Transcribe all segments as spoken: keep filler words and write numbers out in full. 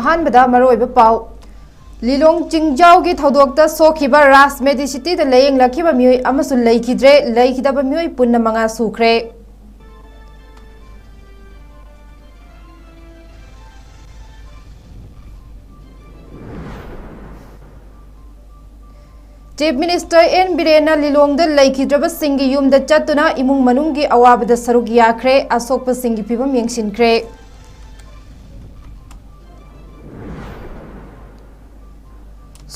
ꯑꯍꯥꯟꯕꯗ ꯃꯔꯨꯑꯣꯏꯕ ꯄꯥꯎ꯫ ꯂꯤꯂꯣꯡ ꯆꯤꯡꯖꯥꯎꯒꯤ ꯊꯧꯗꯣꯛꯇ ꯁꯣꯛꯈꯤꯕ ꯔꯥꯖ ꯃꯦꯗꯤꯁꯤꯇꯤꯗ ꯂꯥꯌꯦꯡꯂꯛꯈꯤꯕ ꯃꯤꯑꯣꯏ ꯑꯃꯁꯨ ꯂꯩꯈꯤꯗ꯭ꯔꯦ꯫ ꯂꯩꯈꯤꯗꯕ ꯃꯤꯑꯣꯏ ꯄꯨꯟꯅ ꯃꯉꯥ ꯁꯨꯈ꯭ꯔꯦ꯫ ꯆꯤꯐ ꯃꯤꯅꯤꯁꯇꯔ ꯑꯦꯟ ꯕꯤꯔꯦꯟꯅ ꯂꯤꯂꯣꯡꯗ ꯂꯩꯈꯤꯗ꯭ꯔꯕꯁꯤꯡꯒꯤ ꯌꯨꯝꯗ ꯆꯠꯇꯨꯅ ꯏꯃꯨꯡ ꯃꯅꯨꯡꯒꯤ ꯑꯋꯥꯕꯗ ꯁꯔꯨꯛ ꯌꯥꯈ꯭ꯔꯦ, ꯑꯁꯣꯛꯄꯁꯤꯡꯒꯤ ꯐꯤꯕꯝ ꯌꯦꯡꯁꯤꯟꯈ꯭ꯔꯦ꯫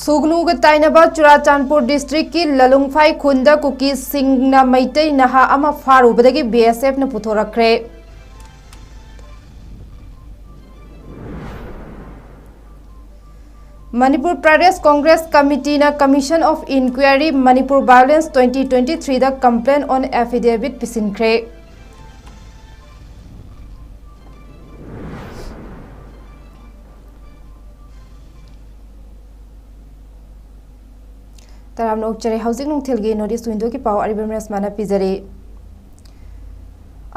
ꯁꯨꯒꯅꯨꯒ ꯇꯥꯏꯅꯕ ꯆꯨꯔꯥꯆꯥꯟꯄꯨꯔ ꯗꯤꯁꯇ꯭ꯔꯤꯛꯀꯤ ꯂꯂꯨꯡꯐꯥꯏ ꯈꯨꯟꯗ ꯀꯨꯀꯤꯁꯤꯡꯅ ꯃꯩꯇꯩ ꯅꯍꯥ ꯑꯃ ꯐꯥꯔꯨꯕꯗꯒꯤ ꯕꯤ ꯑꯦꯁ ꯑꯦꯐꯅ ꯄꯨꯊꯣꯔꯛꯈ꯭ꯔꯦ꯫ ꯃꯅꯤꯄꯨꯔ ꯄ꯭ꯔꯗꯦꯁ ꯀꯣꯡꯒ꯭ꯔꯦꯁ ꯀꯃꯤꯇꯤꯅ Commission of Inquiry Manipur Violence twenty twenty-threeꯗ complaint on affidavit ꯄꯤꯁꯤꯟꯈ꯭ꯔꯦ꯫ ꯇꯔꯥꯝꯅ ꯑꯣꯛꯆꯔꯤ꯫ ꯍꯧꯖꯤꯛ ꯅꯨꯡꯊꯤꯜꯒꯤ North East Windowꯒꯤ ꯄꯥꯎ ꯑꯔꯤꯕꯝ ꯔꯦꯁꯃꯥꯅ ꯄꯤꯖꯔꯤ꯫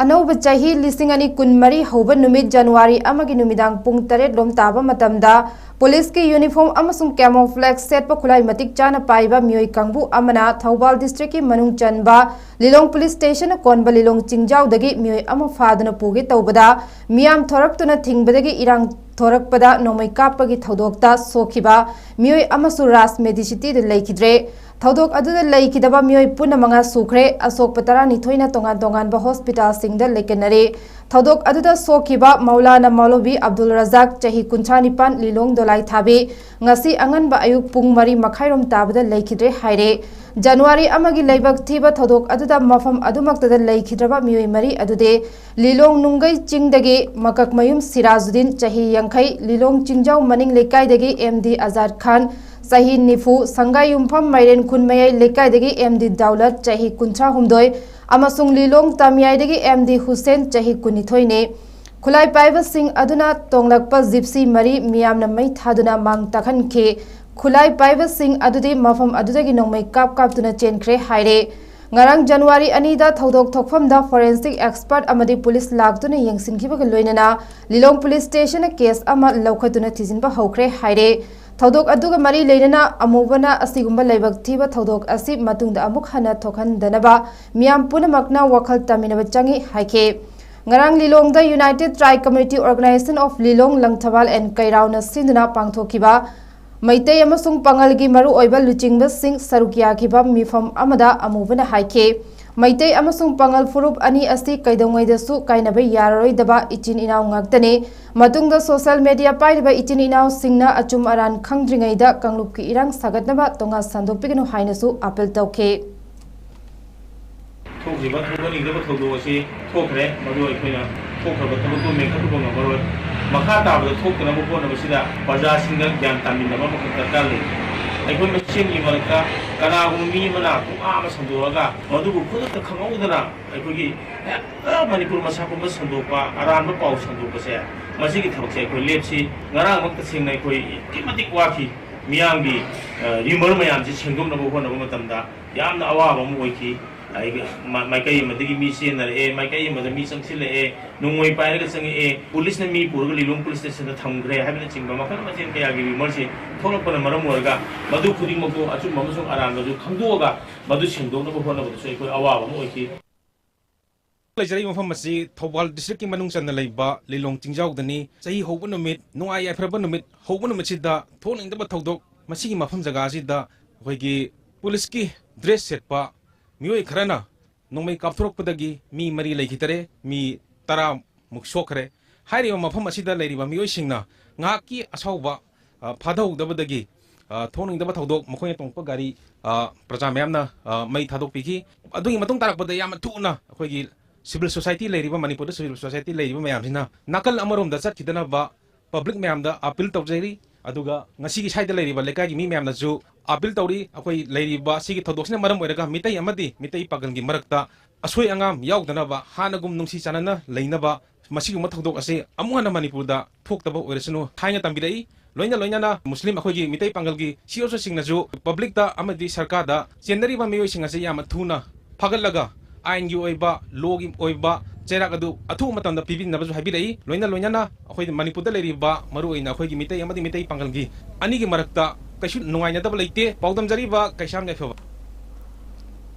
ꯑꯅꯧꯕ ꯆꯍꯤ ꯂꯤꯁꯤꯡ ꯑꯅꯤ ꯀꯨꯟꯃꯔꯤ ꯍꯧꯕ ꯅꯨꯃꯤꯠ ꯖꯅꯋꯥꯔꯤ ꯑꯃꯒꯤ ꯅꯨꯃꯤꯗꯥꯡ ꯄꯨꯡ ꯇꯔꯦꯠ ꯂꯣꯝ ꯇꯥꯕ ꯃꯇꯝꯗ ꯄꯨꯂꯤꯁꯀꯤ ꯌꯨꯅꯤꯐꯣꯔꯝ ꯑꯃꯁꯨꯡ camouflage ꯁꯦꯠꯄ ꯈꯨꯠꯂꯥꯏ ꯃꯇꯤꯛ ꯆꯥꯅ ꯄꯥꯏꯕ ꯃꯤꯑꯣꯏ ꯀꯥꯡꯕꯨ ꯑꯃꯅ ꯊꯧꯕꯥꯜ ꯗꯤꯁꯇ꯭ꯔꯤꯛꯀꯤ ꯃꯅꯨꯡ ꯆꯟꯕ ꯂꯤꯂꯣꯡ ꯄꯨꯂꯤꯁ ꯁ꯭ꯇꯦꯁꯟꯅ ꯀꯣꯟꯕ ꯂꯤꯂꯣꯡ ꯆꯤꯡꯖꯥꯎꯗꯒꯤ ꯃꯤꯑꯣꯏ ꯑꯃ ꯐꯥꯗꯨꯅ ꯄꯨꯒꯦ ꯇꯧꯕꯗ ꯃꯤꯌꯥꯝ ꯊꯣꯔꯛꯇꯨꯅ ꯊꯤꯡꯕꯗꯒꯤ ꯏꯔꯥꯡ ꯊꯣꯔꯛꯄꯗ ꯅꯣꯡꯃꯩ ꯀꯥꯞꯄꯒꯤ ꯊꯧꯗꯣꯛꯇ ꯁꯣꯛꯈꯤꯕ ꯃꯤꯑꯣꯏ ꯑꯃꯁꯨ ꯔꯥꯖ ꯃꯦꯗꯤꯁꯤꯇꯤꯗ ꯂꯩꯈꯤꯗ꯭ꯔꯦ꯫ ꯊꯧꯗꯣꯛ ꯑꯗꯨꯗ ꯂꯩꯈꯤꯗꯕ ꯃꯤꯑꯣꯏ ꯄꯨꯟꯅ ꯃꯉꯥ ꯁꯨꯈ꯭ꯔꯦ꯫ ꯑꯁꯣꯛꯄ ꯇꯔꯥꯅꯤꯊꯣꯏꯅ ꯇꯣꯉꯥꯟ ꯇꯣꯉꯥꯟꯕ ꯍꯣꯁꯄꯤꯇꯥꯜꯁꯤꯡꯗ ꯂꯩꯀꯟꯅꯔꯦ꯫ ꯊꯧꯗꯣꯛ ꯑꯗꯨꯗ ꯁꯣꯛꯈꯤꯕ ꯃꯧꯂꯥꯅꯥ ꯃꯧꯂꯚꯤ ꯑꯕꯗꯨꯜ ꯔꯖꯥꯛ, ꯆꯍꯤ ꯀꯨꯟꯊ꯭ꯔꯥ ꯅꯤꯄꯥꯟ, ꯂꯤꯂꯣꯡ ꯗꯣꯂꯥꯏꯊꯥꯕꯤ, ꯉꯁꯤ ꯑꯉꯟꯕ ꯑꯌꯨꯛ ꯄꯨꯡ ꯃꯔꯤ ꯃꯈꯥꯏꯔꯣꯝ ꯇꯥꯕꯗ ꯂꯩꯈꯤꯗ꯭ꯔꯦ ꯍꯥꯏꯔꯦ꯫ ꯖꯅꯋꯥꯔꯤ ꯑꯃꯒꯤ ꯂꯥꯏꯕꯛ ꯊꯤꯕ ꯊꯧꯗꯣꯛ ꯑꯗꯨꯗ ꯃꯐꯝ ꯑꯗꯨꯃꯛꯇꯗ ꯂꯩꯈꯤꯗ꯭ꯔꯕ ꯃꯤꯑꯣꯏ ꯃꯔꯤ ꯑꯗꯨꯗꯤ ꯂꯤꯂꯣꯡ ꯅꯨꯡꯒꯩ ꯆꯤꯡꯗꯒꯤ ꯃꯀꯛꯃꯌꯨꯝ ꯁꯤꯔꯥꯖꯨꯗꯤꯟ, ꯆꯍꯤ ꯌꯥꯡꯈꯩ, ꯂꯤꯂꯣꯡ ꯆꯤꯡꯖꯥꯎ ꯃꯅꯤꯡ ꯂꯩꯀꯥꯏꯗꯒꯤ ꯑꯦꯝ ꯗꯤ ꯑꯖꯥꯗ ꯈꯥꯟ, ꯆꯍꯤ ꯅꯤꯐꯨ, ꯁꯪꯒꯥꯏꯌꯨꯝꯐꯝ ꯃꯥꯏꯔꯦꯟ ꯈꯨꯟꯃꯌꯥꯏ ꯂꯩꯀꯥꯏꯗꯒꯤ ꯑꯦꯝ ꯗꯤ ꯗꯥꯎꯂꯠ, ꯆꯍꯤ ꯀꯨꯟꯊ꯭ꯔꯥ ꯍꯨꯝꯗꯣꯏ, ꯑꯃꯁꯨꯡ ꯂꯤꯂꯣꯡ ꯇꯥꯃꯤꯌꯥꯏꯗꯒꯤ ꯑꯦꯝ ꯗꯤ ꯍꯨꯁꯦꯟ, ꯆꯍꯤ ꯀꯨꯟꯅꯤꯊꯣꯏꯅꯤ꯫ ꯈꯨꯠꯂꯥꯏ ꯄꯥꯏꯕꯁꯤꯡ ꯑꯗꯨꯅ ꯇꯣꯡꯂꯛꯄ ꯖꯤꯞꯁꯤ ꯃꯔꯤ ꯃꯤꯌꯥꯝꯅ ꯃꯩ ꯊꯥꯗꯨꯅ ꯃꯥꯡ ꯇꯥꯛꯍꯟꯈꯤ꯫ ꯈꯨꯠꯂꯥꯏ ꯄꯥꯏꯕꯁꯤꯡ ꯑꯗꯨꯗꯤ ꯃꯐꯝ ꯑꯗꯨꯗꯒꯤ ꯅꯣꯡꯃꯩ ꯀꯥꯞ ꯀꯥꯞꯇꯨꯅ ꯆꯦꯟꯈ꯭ꯔꯦ ꯍꯥꯏꯔꯦ꯫ ꯉꯔꯥꯡ ꯖꯅꯋꯥꯔꯤ ꯑꯅꯤꯗ ꯊꯧꯗꯣꯛ ꯊꯣꯛꯐꯝꯗ forensic expert ꯑꯃꯗꯤ ꯄꯨꯂꯤꯁ ꯂꯥꯛꯇꯨꯅ ꯌꯦꯡꯁꯤꯟꯈꯤꯕꯒ ꯂꯣꯏꯅꯅ ꯂꯤꯂꯣꯡ ꯄꯨꯂꯤꯁ ꯁ꯭ꯇꯦꯁꯟꯅ ꯀꯦꯁ ꯑꯃ ꯂꯧꯈꯠꯇꯨꯅ ꯊꯤꯖꯤꯟꯕ ꯍꯧꯈ꯭ꯔꯦ ꯍꯥꯏꯔꯦ꯫ ꯊꯧꯗꯣꯛ ꯑꯗꯨꯒ ꯃꯔꯤ ꯂꯩꯅꯅ ꯑꯃꯨꯕꯅ ꯑꯁꯤꯒꯨꯝꯕ ꯂꯥꯏꯕꯛ ꯊꯤꯕ ꯊꯧꯗꯣꯛ ꯑꯁꯤ ꯃꯇꯨꯡꯗ ꯑꯃꯨꯛ ꯍꯟꯅ ꯊꯣꯛꯍꯟꯗꯅꯕ ꯃꯤꯌꯥꯝ ꯄꯨꯝꯅꯃꯛꯅ ꯋꯥꯈꯜ ꯇꯥꯃꯤꯟꯅꯕ ꯆꯪꯏ ꯍꯥꯏꯈꯤ꯫ ꯉꯔꯥꯡ ꯂꯤꯂꯣꯡꯗ United Tribe Community Organization of Lilong, Langthawal and Kairaona ꯁꯤꯟꯗꯨꯅ ꯄꯥꯡꯊꯣꯛꯈꯤꯕ ꯃꯩꯇꯩ ꯑꯃꯁꯨꯡ ꯄꯥꯉꯜꯒꯤ ꯃꯔꯨꯑꯣꯏꯕ ꯂꯨꯆꯤꯡꯕꯁꯤꯡ ꯁꯔꯨꯛ ꯌꯥꯈꯤꯕ ꯃꯤꯐꯝ ꯑꯃꯗ ꯑꯃꯨꯕꯅ ꯍꯥꯏꯈꯤ, ꯃꯩꯇꯩ ꯑꯃꯁꯨꯡ ꯄꯥꯉꯜ ꯐꯨꯔꯨꯞ ꯑꯅꯤ ꯑꯁꯤ ꯀꯩꯗꯧꯉꯩꯗꯁꯨ ꯀꯥꯏꯅꯕ ꯌꯥꯔꯔꯣꯏꯗꯕ ꯏꯆꯤꯟ ꯏꯅꯥꯎ ꯉꯥꯛꯇꯅꯤ꯫ ꯃꯇꯨꯡꯗ social media ꯄꯥꯏꯔꯤꯕ ꯏꯆꯤꯟ ꯏꯅꯥꯎꯁꯤꯡꯅ ꯑꯆꯨꯝ ꯑꯔꯥꯟ ꯈꯪꯗ꯭ꯔꯤꯉꯩꯗ ꯀꯥꯡꯂꯨꯞꯀꯤ ꯏꯔꯥꯡ ꯁꯥꯒꯠꯅꯕ ꯇꯣꯉꯥꯟ ꯁꯟꯗꯣꯛꯄꯤꯒꯅꯨ ꯍꯥꯏꯅꯁꯨ ꯑꯥꯄꯤꯜ ꯇꯧꯈꯤ꯫ ꯊꯣꯛꯈꯤꯕ ꯊꯣꯛꯍꯟꯅꯤꯡꯗꯕ ꯊꯧꯗꯣꯛ ꯑꯁꯤ ꯊꯣꯛꯈ꯭ꯔꯦ꯫ ꯃꯗꯨ ꯑꯩꯈꯣꯏꯅ ꯊꯣꯛꯈ꯭ꯔꯕ ꯊꯕꯛꯇꯨ ꯃꯦꯟꯈꯠꯂꯨꯕ ꯉꯝꯃꯔꯣꯏ꯫ ꯃꯈꯥ ꯇꯥꯕꯗ ꯊꯣꯛꯇꯅꯕ ꯍꯣꯠꯅꯕꯁꯤꯗ ꯄ꯭ꯔꯖꯥꯁꯤꯡꯗ ꯒ꯭ꯌꯥꯟ ꯇꯥꯃꯤꯟꯅꯕ ꯑꯃꯈꯛ ꯗꯔꯀꯥꯔ ꯂꯩ꯫ ꯑꯩꯈꯣꯏ ꯃꯁꯦꯟꯒꯤ ꯃꯔꯛꯇ ꯀꯅꯥꯒꯨꯝꯕ ꯃꯤ ꯑꯃꯅ ꯄꯨꯡꯉꯥ ꯑꯃ ꯁꯟꯗꯣꯛꯑꯒ ꯃꯗꯨꯕꯨ ꯈꯨꯗꯛꯇ ꯈꯪꯍꯧꯗꯅ ꯑꯩꯈꯣꯏꯒꯤ ꯍꯦꯛꯇ ꯃꯅꯤꯄꯨꯔ ꯃꯁꯥ ꯄꯨꯝꯕ ꯁꯟꯗꯣꯛꯄ, ꯑꯔꯥꯟꯕ ꯄꯥꯎ ꯁꯟꯗꯣꯛꯄꯁꯦ, ꯃꯁꯤꯒꯤ ꯊꯕꯛꯁꯦ ꯑꯩꯈꯣꯏ ꯂꯦꯞꯁꯤ꯫ ꯉꯔꯥꯡꯃꯛ ꯇꯁꯦꯡꯅ ꯑꯩꯈꯣꯏ ꯑꯗꯨꯛꯀꯤ ꯃꯇꯤꯛ ꯋꯥꯈꯤ꯫ ꯃꯤꯌꯥꯝꯒꯤ, ꯑ, ꯔꯤꯃꯔ ꯃꯌꯥꯝꯁꯤ ꯁꯦꯡꯗꯣꯛꯅꯕ ꯍꯣꯠꯅꯕ ꯃꯇꯝꯗ ꯌꯥꯝꯅ ꯑꯋꯥꯕ ꯑꯃ ꯑꯣꯏꯈꯤ꯫ ꯑꯩꯒꯤ ꯃ-, ꯃꯥꯏꯀꯩ ꯑꯃꯗꯒꯤ ꯃꯤ ꯆꯦꯟꯅꯔꯛꯑꯦ, ꯃꯥꯏꯀꯩ ꯑꯃꯗ ꯃꯤ ꯆꯪꯁꯤꯜꯂꯛꯑꯦ, ꯅꯣꯡꯃꯩ ꯄꯥꯏꯔꯒ ꯆꯪꯉꯛꯑꯦ, ꯄꯨꯂꯤꯁꯅ ꯃꯤ ꯄꯨꯔꯒ ꯂꯤꯂꯣꯡ ꯄꯨꯂꯤꯁ ꯁ꯭ꯇꯦꯁꯟꯗ ꯊꯝꯈ꯭ꯔꯦ ꯍꯥꯏꯕꯅꯆꯤꯡꯕ ꯃꯈꯜ ꯃꯊꯦꯜ ꯀꯌꯥꯒꯤ ꯔꯤꯃꯔꯁꯤ ꯊꯣꯛꯂꯛꯄꯅ ꯃꯔꯝ ꯑꯣꯏꯔꯒ ꯃꯗꯨ ꯈꯨꯗꯤꯡꯃꯛꯇꯨ ꯑꯆꯨꯝꯕ ꯑꯃꯁꯨꯡ ꯑꯔꯥꯟꯕꯗꯨ ꯈꯪꯗꯣꯛꯑꯒ ꯃꯗꯨ ꯁꯦꯡꯗꯣꯛꯅꯕ ꯍꯣꯠꯅꯕꯗꯁꯨ ꯑꯩꯈꯣꯏ ꯑꯋꯥꯕ ꯑꯃ ꯑꯣꯏꯈꯤ꯫ ꯂꯩꯖꯔꯤꯕ ꯃꯐꯝ ꯑꯁꯤ ꯊꯧꯕꯥꯜ district ꯀꯤ ꯃꯅꯨꯡ ꯆꯟꯅ ꯂꯩꯕ ꯂꯤꯂꯣꯡ ꯆꯤꯡꯖꯥꯎꯗꯅꯤ꯫ ꯆꯍꯤ ꯍꯧꯕ ꯅꯨꯃꯤꯠ, ꯅꯨꯡꯉꯥꯏ ꯌꯥꯏꯐꯔꯕ ꯅꯨꯃꯤꯠ ꯍꯧꯕ ꯅꯨꯃꯤꯠꯁꯤꯗ ꯊꯣꯛꯅꯤꯡꯗꯕ ꯊꯧꯗꯣꯛ, ꯃꯁꯤꯒꯤ ꯃꯐꯝ ꯖꯒꯥ ꯑꯁꯤꯗ ꯑꯩꯈꯣꯏꯒꯤ ꯄꯨꯂꯤꯁꯀꯤ dress ꯁꯦꯠꯄ ꯃꯤꯑꯣꯏ ꯈꯔꯅ ꯅꯣꯡꯃꯩ ꯀꯥꯞꯊꯣꯔꯛꯄꯗꯒꯤ ꯃꯤ ꯃꯔꯤ ꯂꯩꯈꯤꯗꯔꯦ, ꯃꯤ ꯇꯔꯥ ꯃꯨꯛ ꯁꯣꯛꯈ꯭ꯔꯦ꯫ ꯍꯥꯏꯔꯤꯕ ꯃꯐꯝ ꯑꯁꯤꯗ ꯂꯩꯔꯤꯕ ꯃꯤꯑꯣꯏꯁꯤꯡꯅ ꯉꯥꯏꯍꯥꯛꯀꯤ ꯑꯁꯥꯎꯕ, ꯑ, ꯐꯥꯊꯍꯧꯗꯕꯗꯒꯤ, ꯑ, ꯊꯣꯛꯅꯤꯡꯗꯕ ꯊꯧꯗꯣꯛ, ꯃꯈꯣꯏꯅ ꯇꯣꯡꯄ ꯒꯥꯔꯤ, ꯑ, ꯄ꯭ꯔꯖꯥ ꯃꯌꯥꯝꯅ, ꯑ, ꯃꯩ ꯊꯥꯗꯣꯛꯄꯤꯈꯤ꯫ ꯑꯗꯨꯒꯤ ꯃꯇꯨꯡ ꯇꯥꯔꯛꯄꯗ ꯌꯥꯝꯅ ꯊꯨꯅ ꯑꯩꯈꯣꯏꯒꯤ civil society ꯂꯩꯔꯤꯕ, ꯃꯅꯤꯄꯨꯔꯗ civil society ꯂꯩꯔꯤꯕ ꯃꯌꯥꯝꯁꯤꯅ ꯅꯥꯀꯜ ꯑꯃꯔꯣꯝꯗ ꯆꯠꯈꯤꯗꯅꯕ public ꯃꯌꯥꯝꯗ ꯑꯥꯄꯤꯜ ꯇꯧꯖꯔꯤ꯫ ꯑꯗꯨꯒ ꯉꯁꯤꯒꯤ ꯁ꯭ꯋꯥꯏꯗ ꯂꯩꯔꯤꯕ ꯂꯩꯀꯥꯏꯒꯤ ꯃꯤ ꯃꯌꯥꯝꯅꯁꯨ ꯑꯥꯄꯤꯜ ꯇꯧꯔꯤ꯫ ꯑꯩꯈꯣꯏ ꯂꯩꯔꯤꯕ ꯁꯤꯒꯤ ꯊꯧꯗꯣꯛꯁꯤꯅ ꯃꯔꯝ ꯑꯣꯏꯔꯒ ꯃꯤꯇꯩ ꯑꯃꯗꯤ ꯃꯤꯇꯩ ꯄꯥꯒꯜꯒꯤ ꯃꯔꯛꯇ ꯑꯁꯣꯏ ꯑꯉꯥꯝ ꯌꯥꯎꯗꯅꯕ, ꯍꯥꯟꯅꯒꯨꯝ ꯅꯨꯡꯁꯤ ꯆꯥꯟꯅꯅ ꯂꯩꯅꯕ, ꯃꯁꯤꯒꯨꯝꯕ ꯊꯧꯗꯣꯛ ꯑꯁꯤ ꯑꯃꯨꯛ ꯍꯟꯅ ꯃꯅꯤꯄꯨꯔꯗ ꯊꯣꯛꯇꯕ ꯑꯣꯏꯔꯁꯅꯨ ꯍꯥꯏꯅ ꯇꯝꯕꯤꯔꯛꯏ꯫ ꯂꯣꯏꯅ ꯂꯣꯏꯅꯅ ꯃꯨꯁꯂꯤꯝ ꯑꯩꯈꯣꯏꯒꯤ Meitei ꯄꯥꯡꯒꯜꯒꯤ C S O ꯁꯤꯡꯅꯁꯨ public ꯇ ꯑꯃꯗꯤ ꯁꯔꯀꯥꯔꯗ ꯆꯦꯟꯅꯔꯤꯕ ꯃꯤꯑꯣꯏꯁꯤꯡ ꯑꯁꯤ ꯌꯥꯝꯅ ꯊꯨꯅ ꯐꯒꯠꯂꯒ ꯑꯥꯏꯟꯒꯤ ꯑꯣꯏꯕ, ꯂꯣꯒꯤ ꯑꯣꯏꯕ ꯆꯩꯔꯥꯛ ꯑꯗꯨ ꯑꯊꯨꯕ ꯃꯇꯝꯗ ꯄꯤꯕꯤꯅꯕꯁꯨ ꯍꯥꯏꯕꯤꯔꯛꯏ꯫ ꯂꯣꯏꯅ ꯂꯣꯏꯅꯅ ꯑꯩꯈꯣꯏ ꯃꯅꯤꯄꯨꯔꯗ ꯂꯩꯔꯤꯕ ꯃꯔꯨꯑꯣꯏꯅ ꯑꯩꯈꯣꯏꯒꯤ ꯃꯤꯇꯩ ꯑꯃꯗꯤ ꯃꯤꯇꯩ ꯄꯥꯡꯒꯜꯒꯤ ꯑꯅꯤꯒꯤ ꯃꯔꯛꯇ ꯀꯩꯁꯨ ꯅꯨꯡꯉꯥꯏꯅꯗꯕ ꯂꯩꯇꯦ꯫ ꯄꯥꯎꯗꯝꯖꯔꯤꯕ ꯀꯩꯁꯥꯝ ꯌꯥꯏꯐꯕ꯫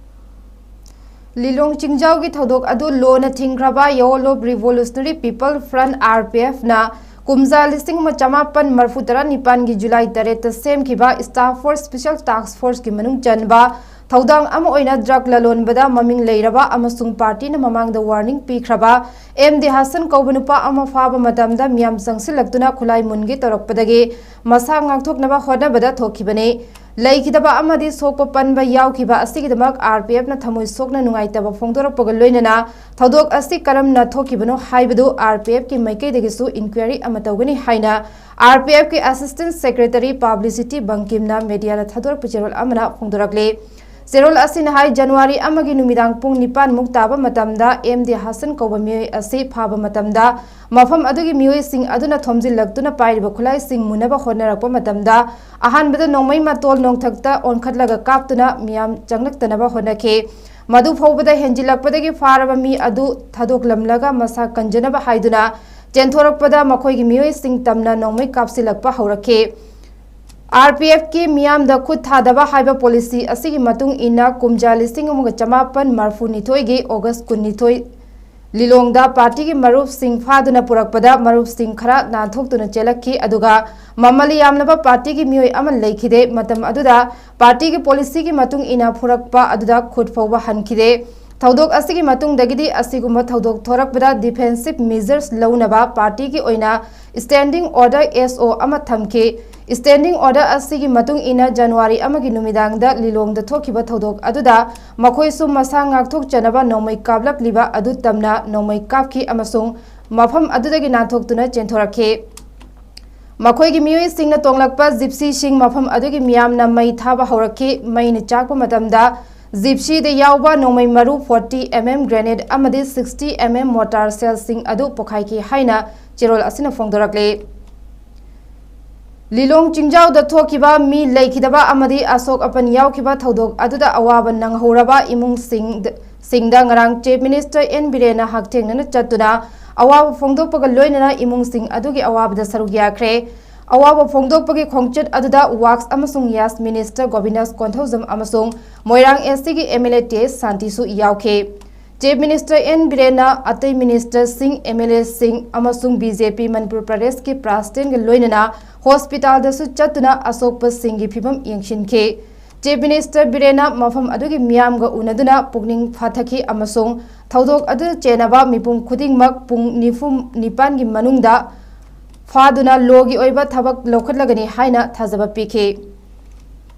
ꯂꯤꯂꯣꯡ ꯆꯤꯡꯖꯥꯎꯒꯤ ꯊꯧꯗꯣꯛ ꯑꯗꯨ ꯂꯣꯅ ꯊꯤꯡꯈ꯭ꯔꯕ Yawol Lop Revolutionary People Front, R P F ꯅ ꯀꯨꯝꯖꯥ ꯂꯤꯁꯤꯡ ꯑꯃ ꯆꯃꯥꯄꯟ ꯃꯔꯤꯐꯨ ꯇꯔꯥ ꯅꯤꯄꯥꯟꯒꯤ ꯖꯨꯂꯥꯏ ꯇꯔꯦꯠꯇ ꯁꯦꯝꯈꯤꯕ Staff Force Special Task Force ꯀꯤ ꯃꯅꯨꯡ ꯆꯟꯕ ꯊꯧꯗꯥꯡ ꯑꯃ ꯑꯣꯏꯅ ꯗ꯭ꯔꯒ ꯂꯂꯣꯟꯕꯗ ꯃꯃꯤꯡ ꯂꯩꯔꯕ ꯑꯃꯁꯨꯡ ꯄꯥꯔꯇꯤꯅ ꯃꯃꯥꯡꯗ ꯋꯥꯔꯅꯤꯡ ꯄꯤꯈ꯭ꯔꯕ ꯑꯦꯝ ꯗꯤ ꯍꯥꯁꯟ ꯀꯧꯕ ꯅꯨꯄꯥ ꯑꯃ ꯐꯥꯕ ꯃꯇꯝꯗ ꯃꯤꯌꯥꯝ ꯆꯪꯁꯤꯜꯂꯛꯇꯨꯅ ꯈꯨꯠꯂꯥꯏ ꯃꯨꯟꯒꯦ ꯇꯧꯔꯛꯄꯗꯒꯤ ꯃꯁꯥ ꯉꯥꯛꯊꯣꯛꯅꯕ ꯍꯣꯠꯅꯕꯗ ꯊꯣꯛꯈꯤꯕꯅꯤ꯫ ꯂꯩꯈꯤꯗꯕ ꯑꯃꯗꯤ ꯁꯣꯛꯄ ꯄꯟꯕ ꯌꯥꯎꯈꯤꯕ ꯑꯁꯤꯒꯤꯗꯃꯛ R P F ꯅ ꯊꯃꯣꯏ ꯁꯣꯛꯅ ꯅꯨꯡꯉꯥꯏꯇꯕ ꯐꯣꯡꯗꯣꯔꯛꯄꯒ ꯂꯣꯏꯅꯅ ꯊꯧꯗꯣꯛ ꯑꯁꯤ ꯀꯔꯝꯅ ꯊꯣꯛꯈꯤꯕꯅꯣ ꯍꯥꯏꯕꯗꯨ R P F ꯀꯤ ꯃꯥꯏꯀꯩꯗꯒꯤꯁꯨ inquiry ꯑꯃ ꯇꯧꯒꯅꯤ ꯍꯥꯏꯅ R P F ꯀꯤ Assistant Secretary Publicity ꯕꯪꯀꯤꯝꯅ media ꯗ ꯊꯥꯗꯣꯔꯛꯄ ꯆꯦꯔꯣꯜ ꯑꯃꯅ ꯐꯣꯡꯗꯣꯔꯛꯂꯤ꯫ ꯆꯦꯔꯣꯜ ꯑꯁꯤꯅ ꯍꯥꯏ, ꯖꯅꯋꯥꯔꯤ ꯑꯃꯒꯤ ꯅꯨꯃꯤꯗꯥꯡ ꯄꯨꯡ ꯅꯤꯄꯥꯟ ꯃꯨꯛ ꯇꯥꯕ ꯃꯇꯝꯗ ꯑꯦꯝ ꯗꯤ ꯍꯥꯁꯟ ꯀꯧꯕ ꯃꯤꯑꯣꯏ ꯑꯁꯤ ꯐꯥꯕ ꯃꯇꯝꯗ ꯃꯐꯝ ꯑꯗꯨꯒꯤ ꯃꯤꯑꯣꯏꯁꯤꯡ ꯑꯗꯨꯅ ꯊꯣꯝꯖꯤꯜꯂꯛꯇꯨꯅ ꯄꯥꯏꯔꯤꯕ ꯈꯨꯠꯂꯥꯏꯁꯤꯡ ꯃꯨꯟꯅꯕ ꯍꯣꯠꯅꯔꯛꯄ ꯃꯇꯝꯗ ꯑꯍꯥꯟꯕꯗ ꯅꯣꯡꯃꯩ ꯃꯇꯣꯜ ꯅꯣꯡꯊꯛꯇ ꯑꯣꯟꯈꯠꯂꯒ ꯀꯥꯞꯇꯨꯅ ꯃꯤꯌꯥꯝ ꯆꯪꯂꯛꯇꯅꯕ ꯍꯣꯠꯅꯈꯤ꯫ ꯃꯗꯨ ꯐꯥꯎꯕꯗ ꯍꯦꯟꯖꯤꯜꯂꯛꯄꯗꯒꯤ ꯐꯥꯔꯕ ꯃꯤ ꯑꯗꯨ ꯊꯥꯗꯣꯛꯂꯝꯂꯒ ꯃꯁꯥ ꯀꯟꯖꯅꯕ ꯍꯥꯏꯗꯨꯅ ꯆꯦꯟꯊꯣꯔꯛꯄꯗ ꯃꯈꯣꯏꯒꯤ ꯃꯤꯑꯣꯏꯁꯤꯡ ꯇꯝꯅ ꯅꯣꯡꯃꯩ ꯀꯥꯞꯁꯤꯜꯂꯛꯄ ꯍꯧꯔꯛꯈꯤ꯫ R P F ꯀꯤ ꯃꯤꯌꯥꯝꯗ ꯈꯨꯠ ꯊꯥꯗꯕ ꯍꯥꯏꯕ policy ꯑꯁꯤꯒꯤ ꯃꯇꯨꯡ ꯏꯟꯅ ꯀꯨꯝꯖꯥ ꯂꯤꯁꯤꯡ ꯑꯃꯒ ꯆꯃꯥꯄꯟ ꯃꯔꯤꯐꯨ ꯅꯤꯊꯣꯏꯒꯤ August ꯀꯨꯟꯅꯤꯊꯣꯏ ꯂꯤꯂꯣꯡꯗ ꯄꯥꯔꯇꯤꯒꯤ ꯃꯔꯨꯞꯁꯤꯡ ꯐꯥꯗꯨꯅ ꯄꯨꯔꯛꯄꯗ ꯃꯔꯨꯞꯁꯤꯡ ꯈꯔ ꯅꯥꯟꯊꯣꯛꯇꯨꯅ ꯆꯦꯜꯂꯛꯈꯤ, ꯑꯗꯨꯒ ꯃꯃꯜ ꯌꯥꯝꯂꯕ ꯄꯥꯔꯇꯤꯒꯤ ꯃꯤꯑꯣꯏ ꯑꯃ ꯂꯩꯈꯤꯗꯦ꯫ ꯃꯇꯝ ꯑꯗꯨꯗ ꯄꯥꯔꯇꯤꯒꯤ policy ꯒꯤ ꯃꯇꯨꯡ ꯏꯟꯅ ꯐꯨꯔꯛꯄ ꯑꯗꯨꯗ ꯈꯨꯠ ꯐꯥꯎꯕ ꯍꯟꯈꯤꯗꯦ꯫ ꯊꯧꯗꯣꯛ ꯑꯁꯤꯒꯤ ꯃꯇꯨꯡꯗꯒꯤꯗꯤ ꯑꯁꯤꯒꯨꯝꯕ ꯊꯧꯗꯣꯛ ꯊꯣꯔꯛꯄꯗ defensive measures ꯂꯧꯅꯕ ꯄꯥꯔꯇꯤꯒꯤ ꯑꯣꯏꯅ Standing Order, S O, ꯑꯃ ꯊꯝꯈꯤ꯫ Standing Order ꯑꯁꯤꯒꯤ ꯃꯇꯨꯡ ꯏꯟꯅ ꯖꯅꯋꯥꯔꯤ ꯑꯃꯒꯤ ꯅꯨꯃꯤꯗꯥꯡꯗ ꯂꯤꯂꯣꯡꯗ ꯊꯣꯛꯈꯤꯕ ꯊꯧꯗꯣꯛ ꯑꯗꯨꯗ ꯃꯈꯣꯏꯁꯨ ꯃꯁꯥ ꯉꯥꯛꯊꯣꯛꯆꯅꯕ ꯅꯣꯡꯃꯩ ꯀꯥꯞꯂꯛꯂꯤꯕ ꯑꯗꯨ ꯇꯝꯅ ꯅꯣꯡꯃꯩ ꯀꯥꯞꯈꯤ ꯑꯃꯁꯨꯡ ꯃꯐꯝ ꯑꯗꯨꯗꯒꯤ ꯅꯥꯟꯊꯣꯛꯇꯨꯅ ꯆꯦꯟꯊꯣꯔꯛꯈꯤ꯫ ꯃꯈꯣꯏꯒꯤ ꯃꯤꯑꯣꯏꯁꯤꯡꯅ ꯇꯣꯡꯂꯛꯄ ꯖꯤꯞꯁꯤꯁꯤꯡ ꯃꯐꯝ ꯑꯗꯨꯒꯤ ꯃꯤꯌꯥꯝꯅ ꯃꯩ ꯊꯥꯕ ꯍꯧꯔꯛꯈꯤ꯫ ꯃꯩꯅ ꯆꯥꯛꯄ ꯃꯇꯝꯗ ꯖꯤꯞꯁꯤꯗ ꯌꯥꯎꯕ ꯅꯣꯡꯃꯩ ꯃꯔꯨ forty M M grenade ꯑꯃꯗꯤ sixty M M mortar shellꯁꯤꯡ ꯑꯗꯨ ꯄꯣꯈꯥꯏꯈꯤ ꯍꯥꯏꯅ ꯆꯦꯔꯣꯜ ꯑꯁꯤꯅ ꯐꯣꯡꯗꯣꯔꯛꯂꯤ꯫ ꯂꯤꯂꯣꯡ ꯆꯤꯡꯖꯥꯎꯗ ꯊꯣꯛꯈꯤꯕ ꯃꯤ ꯂꯩꯈꯤꯗꯕ ꯑꯃꯗꯤ ꯑꯁꯣꯛ ꯑꯄꯟ ꯌꯥꯎꯈꯤꯕ ꯊꯧꯗꯣꯛ ꯑꯗꯨꯗ ꯑꯋꯥꯕ ꯅꯪꯍꯧꯔꯕ ꯏꯃꯨꯡꯁꯤꯡꯗ ꯁꯤꯡꯗ ꯉꯔꯥꯡ Chief Minister N ꯕꯤꯔꯦꯟꯅ ꯍꯛꯊꯦꯡꯅꯅ ꯆꯠꯇꯨꯅ ꯑꯋꯥꯕ ꯐꯣꯡꯗꯣꯛꯄꯒ ꯂꯣꯏꯅꯅ ꯏꯃꯨꯡꯁꯤꯡ ꯑꯗꯨꯒꯤ ꯑꯋꯥꯕꯗ ꯁꯔꯨꯛ ꯌꯥꯈ꯭ꯔꯦ꯫ ꯑꯋꯥꯕ ꯐꯣꯡꯗꯣꯛꯄꯒꯤ ꯈꯣꯡꯆꯠ ꯑꯗꯨꯗ Works ꯑꯃꯁꯨꯡ ꯌꯥꯁ Minister ꯒꯣꯕꯤꯟꯗꯥꯁ ꯀꯣꯟꯊꯧꯖꯝ ꯑꯃꯁꯨꯡ ꯃꯣꯏꯔꯥꯡ S C ꯒꯤ M L A ꯇꯦ ꯁꯥꯟꯇꯤꯁꯨ ꯌꯥꯎꯈꯤ꯫ Chief Minister N ꯕꯤꯔꯦꯟꯅ ꯑꯇꯩ ꯃꯤꯅꯤꯁꯇꯔꯁꯤꯡ, M L A ꯁꯤꯡ ꯑꯃꯁꯨꯡ B J P ꯃꯅꯤꯄꯨꯔ ꯄ꯭ꯔꯗꯦꯁꯀꯤ ꯄ꯭ꯔꯁꯤꯗꯦꯟꯒ ꯂꯣꯏꯅꯅ ꯍꯣꯁꯄꯤꯇꯥꯜꯗꯁꯨ ꯆꯠꯇꯨꯅ ꯑꯁꯣꯛꯄꯁꯤꯡꯒꯤ ꯐꯤꯚꯝ ꯌꯦꯡꯁꯤꯟꯈꯤ꯫ Chief Minister ꯕꯤꯔꯦꯟꯅ ꯃꯐꯝ ꯑꯗꯨꯒꯤ ꯃꯤꯌꯥꯝꯒ ꯎꯅꯗꯨꯅ ꯄꯨꯛꯅꯤꯡ ꯐꯥꯊꯈꯤ ꯑꯃꯁꯨꯡ ꯊꯧꯗꯣꯛ ꯑꯗꯨꯗ ꯆꯦꯟꯅꯕ ꯃꯤꯄꯨꯝ ꯈꯨꯗꯤꯡꯃꯛ ꯄꯨꯡ ꯅꯤꯐꯨ ꯅꯤꯄꯥꯟꯒꯤ ꯃꯅꯨꯡꯗ ꯐꯥꯗꯨꯅ ꯂꯣꯒꯤ ꯑꯣꯏꯕ ꯊꯕꯛ ꯂꯧꯈꯠꯂꯒꯅꯤ ꯍꯥꯏꯅ ꯊꯥꯖꯕ ꯄꯤꯈꯤ꯫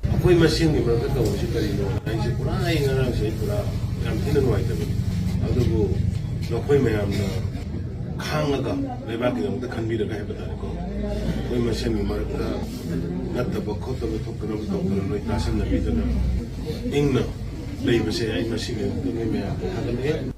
ꯑꯩꯈꯣꯏ ꯃꯁꯦꯟꯒꯤ ꯃꯔꯛꯇ ꯇꯧꯕꯁꯤ ꯀꯔꯤꯅꯣ ꯍꯥꯏꯁꯦ ꯄꯨꯔꯥ ꯑꯩ ꯉꯔꯥꯡꯁꯦ ꯑꯩ ꯄꯨꯔꯥ ꯌꯥꯝ ꯊꯤꯅ ꯅꯨꯡꯉꯥꯏꯇꯕꯅꯤ꯫ ꯑꯗꯨꯕꯨ ꯅꯈꯣꯏ ꯃꯌꯥꯝꯅ ꯈꯥꯡꯉꯒ ꯂꯩꯕꯥꯛꯀꯤꯗꯃꯛꯇ ꯈꯟꯕꯤꯔꯒ ꯍꯥꯏꯕ ꯇꯥꯔꯦꯀꯣ, ꯑꯩꯈꯣꯏ ꯃꯁꯦꯟꯒꯤ ꯃꯔꯛꯇ ꯅꯠꯇꯕ ꯈꯣꯠꯇꯕ ꯊꯣꯛꯇꯅꯕ ꯇꯧꯗꯅ ꯅꯣꯏ ꯇꯥꯁꯤꯟꯅꯕꯤꯗꯅ ꯏꯪꯅ ꯂꯩꯕꯁꯦ ꯑꯩ ꯃꯁꯤꯒꯤꯗꯃꯛꯇ ꯅꯣꯏ ꯃꯌꯥꯝꯗ ꯊꯥꯒꯠꯂꯤ꯫